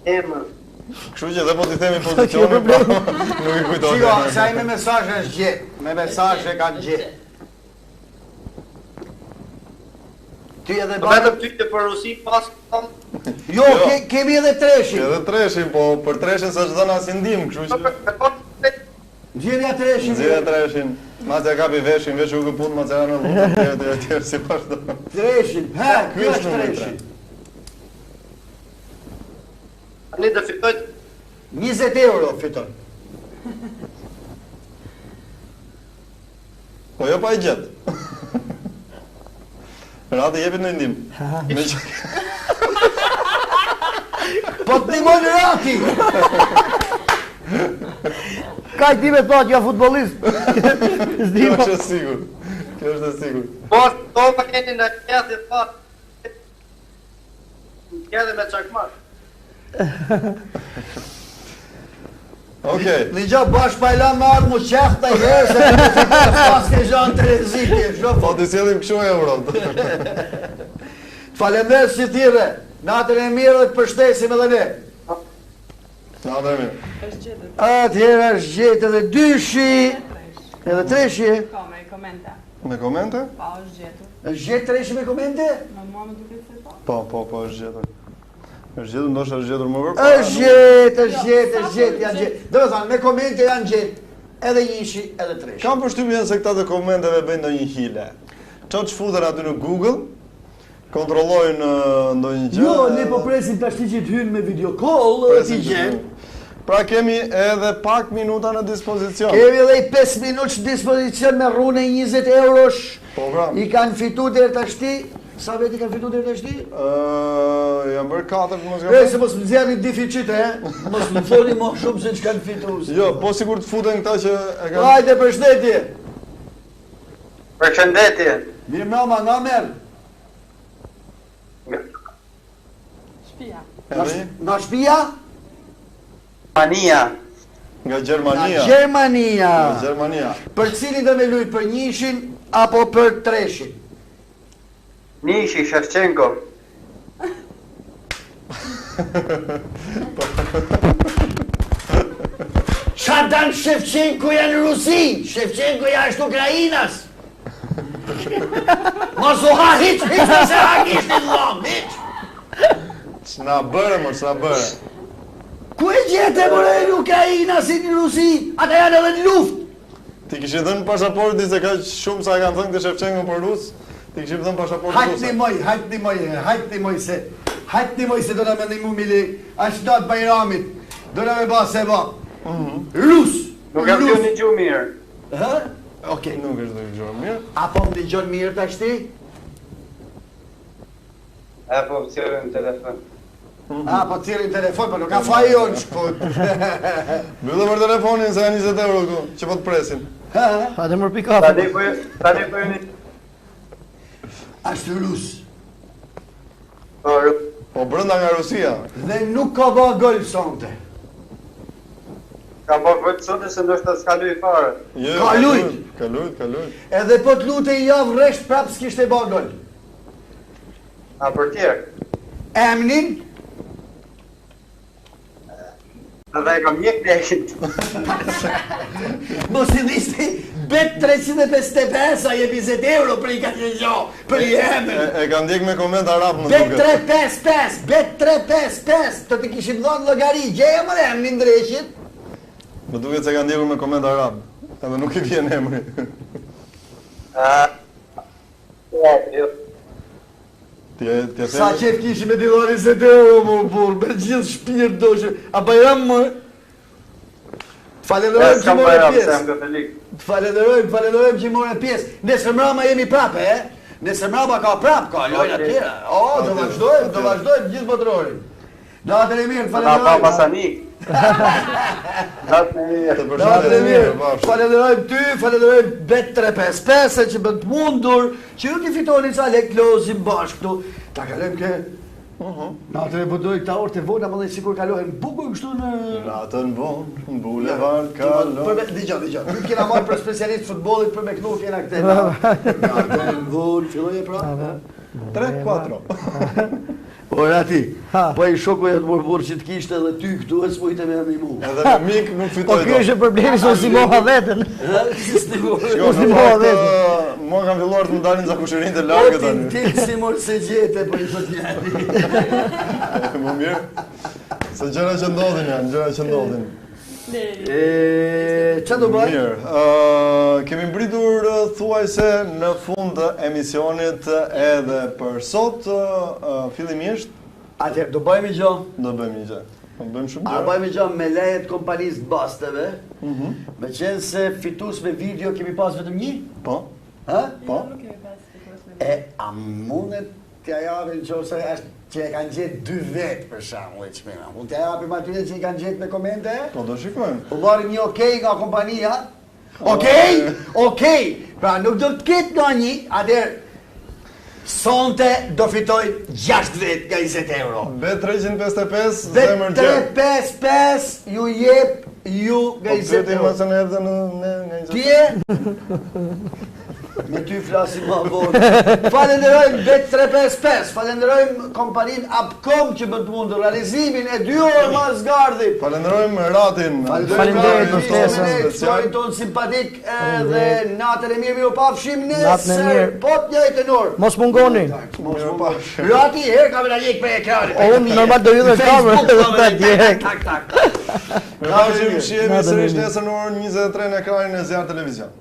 emër. Kështu që dhe po t'i themi pozicionin, po, nuk i kujton. Shiko, se ai me mesazhe është gjetë. Me mesazhe kanë gjetë. Ty edhe Po ba... vetëm pyetje për Rusi pas kam. Jo, Jo. ke, kemi edhe treshin. Edhe treshin, po për treshin s'është dhënë asnjë ndihmë, kështu që Nxjerrja treshin. nxjerrë treshin. Macja kapi veshin, veshi u këput, macja ra në llutë, etj, etj, etj, si vazhdo. Treshin, he, Ky ky është është numri treshi. Tani do fitoj 20 euro fiton. Po jo pa e gjet. Rati jepit në ndihmë. Me që... Po të ndihmon Rati. Ka i time thot, jo futbolist. Kjo S'di po. është e sigurt. Kjo është e sigurt. Po, po pa keni në kjeti, po. Kjeti me çakmak. Okej. Një gjë bash pa e lanë me ardhë mu qef të herë se të fiton pas ke gjanë të rezike. Po t'i sjellim kështu eurot. Faleminderit si thirre. Natën e mirë dhe të përshëndesim edhe ne. Natën e mirë. Është gjetur. Atëherë është gjetë edhe dyshi, edhe treshi. Po, me komente. Me komente? Po, është gjetur. Është gjetë treshi me komente? Më mua më duket se po. Po, po, po, është gjetur. Është gjetur, ndoshta është gjetur më përpara. Është gjetë, është Jo, gjetë, sa është gjetë, janë po gjetë. Do të thonë me komente janë gjetë edhe njëshi edhe treshi. Kam përshtypjen se këta të komenteve bëjnë ndonjë hile. Ço të futen aty në Google, kontrollojnë ë, ndonjë gjë. Jo, ne po presim tash ti që të hynë me video call dhe presim ti që gjen. të hyjnë. Pra kemi edhe pak minuta në dispozicion. Kemi edhe i 5 minutë në dispozicion me rrune 20 eurosh. Po pra. I kanë fitu deri tashti. Sa veti kanë fitu deri tashti? Ë, janë bërë 4 mos E, gaboj. se mos më nxjerrni deficit, e? Mos më thoni më shumë se ç'kanë fitu. Jo, po sigur të futen këta që e kanë Hajde përshëndetje. Përshëndetje. Mirë mbrëma, nga merr. Shtëpia. Nga, Edhe një? nga shtëpia? Mania. Nga Nga Gjermania. Gjermania. Nga Gjermania. Për cilin do me lujt, për njëshin apo për treshin? Nishi, Shevchenko. Shadan Shevchenko janë në Rusi, Shevchenko janë është Ukrainas. Mos u ha hiç, hiç mos e ha gishtin dhom, hiç. Ç'na bëre, mo, ç'na bëre. Ku e gjete more Ukrainasin në Rusi? Ata janë edhe në luftë. Ti kishin dhënë pasaportë se kaq shumë sa e kanë thënë këtë Shevchenko për rus, ti kishin dhënë pasaportë Hajt ruse. ndihmoj, hajt ndihmoj, hajt ndihmoj se hajt ndihmoj se do na me ndihmu mili, është datë Bajramit. Do na me ba se ba. Rus. Nuk e Rus. dëgjoni gjuhë mirë. Hë? Okej. Nuk është dëgjuar mirë. A po më dëgjon mirë tash ti? E po thirrën në telefon. A po thirrin telefon, po nuk ka faj jonë, po. Mbyllë për telefonin se janë 20 euro këtu, që po të presin. Hë? Hajde mër pikafë. Tani po tani po jeni Është rus. po Po brenda nga Rusia. Dhe nuk ka ba gol sonte. ka bërë gol sot se ndoshta s'ka luaj fare. Jo, Ka lujt. Ka lujt, ka lujt. Edhe po të lute i javë rresht prapë s'kishte ba gol. A për tjerë. Emnin Edhe e kam njek lekit. Mos i dhisti bet 355 a jep 20 euro për i ka një gjo, për i emër. E, e ka ndjek me koment arab më Bet duket. 355, bet 355, të të kishim dhënë llogari, gjeje më emnin dreqit. Më duket se ka ndjekur me koment arab. Edhe nuk i vjen emri. A Po, jo. Ti e ti e Sa themi. qef kishim me t'i dhënë 20 euro, më burr, me gjithë shpirt doshe. A Bajram më? Të falenderojmë që S'kam more Bajram, se pjesë. jam katolik. Të falenderojmë, falenderojmë që more pjesë. Nesër mbrama jemi prapë, e? Nesër mbrama ka prapë, ka lojra Okej. tjera. O, do Atje, vazhdojmë, do atje. vazhdojmë gjithë botërorin. Natën e mirë, Na pa falenderojmë. pasanik. Natën e mirë. Të Natën e përshëndesim. mirë. pafshim. Falenderojmë ty, falenderojmë Bet 355 që bën të mundur që ju t'i fitoni ca lek lozim bashkë këtu. Ta kalojmë ke Natën e budoj këta orë të vona, më dhe sikur kalohen bukur kështu në Natën vonë, në bulevard Për kalon. me, dëgjoj, dëgjoj. Ky kena marrë për specialist futbollit për me kënu kena këtë. Natën vonë, filloje pra. 3 4. Ora ti, Ha. po i shoku e të mor burrë që të kishte edhe ty këtu e s'mujte me ndihmu. Edhe me mik nuk Po fitoj ky është problemi se u simova veten. Shiko, U në simova fakt, veten. ë, mua kanë filluar të më dalin za kushërinjtë e Po largët ti tani. ti si mor se gjete, po i thot njëri. Më mirë. Se gjëra që ndodhin janë, gjëra që ndodhin. E, ça do bëj? Mirë, ë, kemi mbritur thuajse në fund të emisionit edhe për sot, ë, fillimisht Atëherë, do bëjmë një gjë. Do bëjmë një gjë. Do bëjmë shumë A gjëra. bëjmë një gjë me leje të kompanisë basteve? Mhm. Me qenë se fitues me video kemi pas vetëm një? Po. Ha? Po. Jo, nuk kemi pas fitues me E, a mundet t'ja japim që ose është që e kanë gjetë dy vetë për shembull e çmim. A mund t'ja japim atyre që i kanë gjetë me komente? Po do shikojmë. Po marrim një okej nga kompania. Okej? Okej. Pra nuk do të ketë nga një, atëherë sonte do fitoj 6 vetë nga 20 euro. B355 zemër gjerë. B355 ju jep ju nga Po 20 pyeti euro. më se ne edhe në ne nga 20. Ti je? Me ty flasim ma vonë. Falenderojmë Bet355, falenderojmë kompaninë Apcom që bën të mundur realizimin e dy orë mas gardhit. Falenderojmë Ratin. Faleminderit për ftesën. Specialin tonë simpatik edhe natën e mirë mirupafshim Natën e nesër mirë. po të njëjtën orë. Mos mungoni. Mirupafshim. Rati herë ka me na ndjek prej ekranit. O, unë normal do hydhe Facebook, kamerë, ka me na ta djeg. Tak tak tak. Mirupafshim, shihemi Natën e sërish mirë. nesër në orën 23 në ekranin e Zjarr Televizion.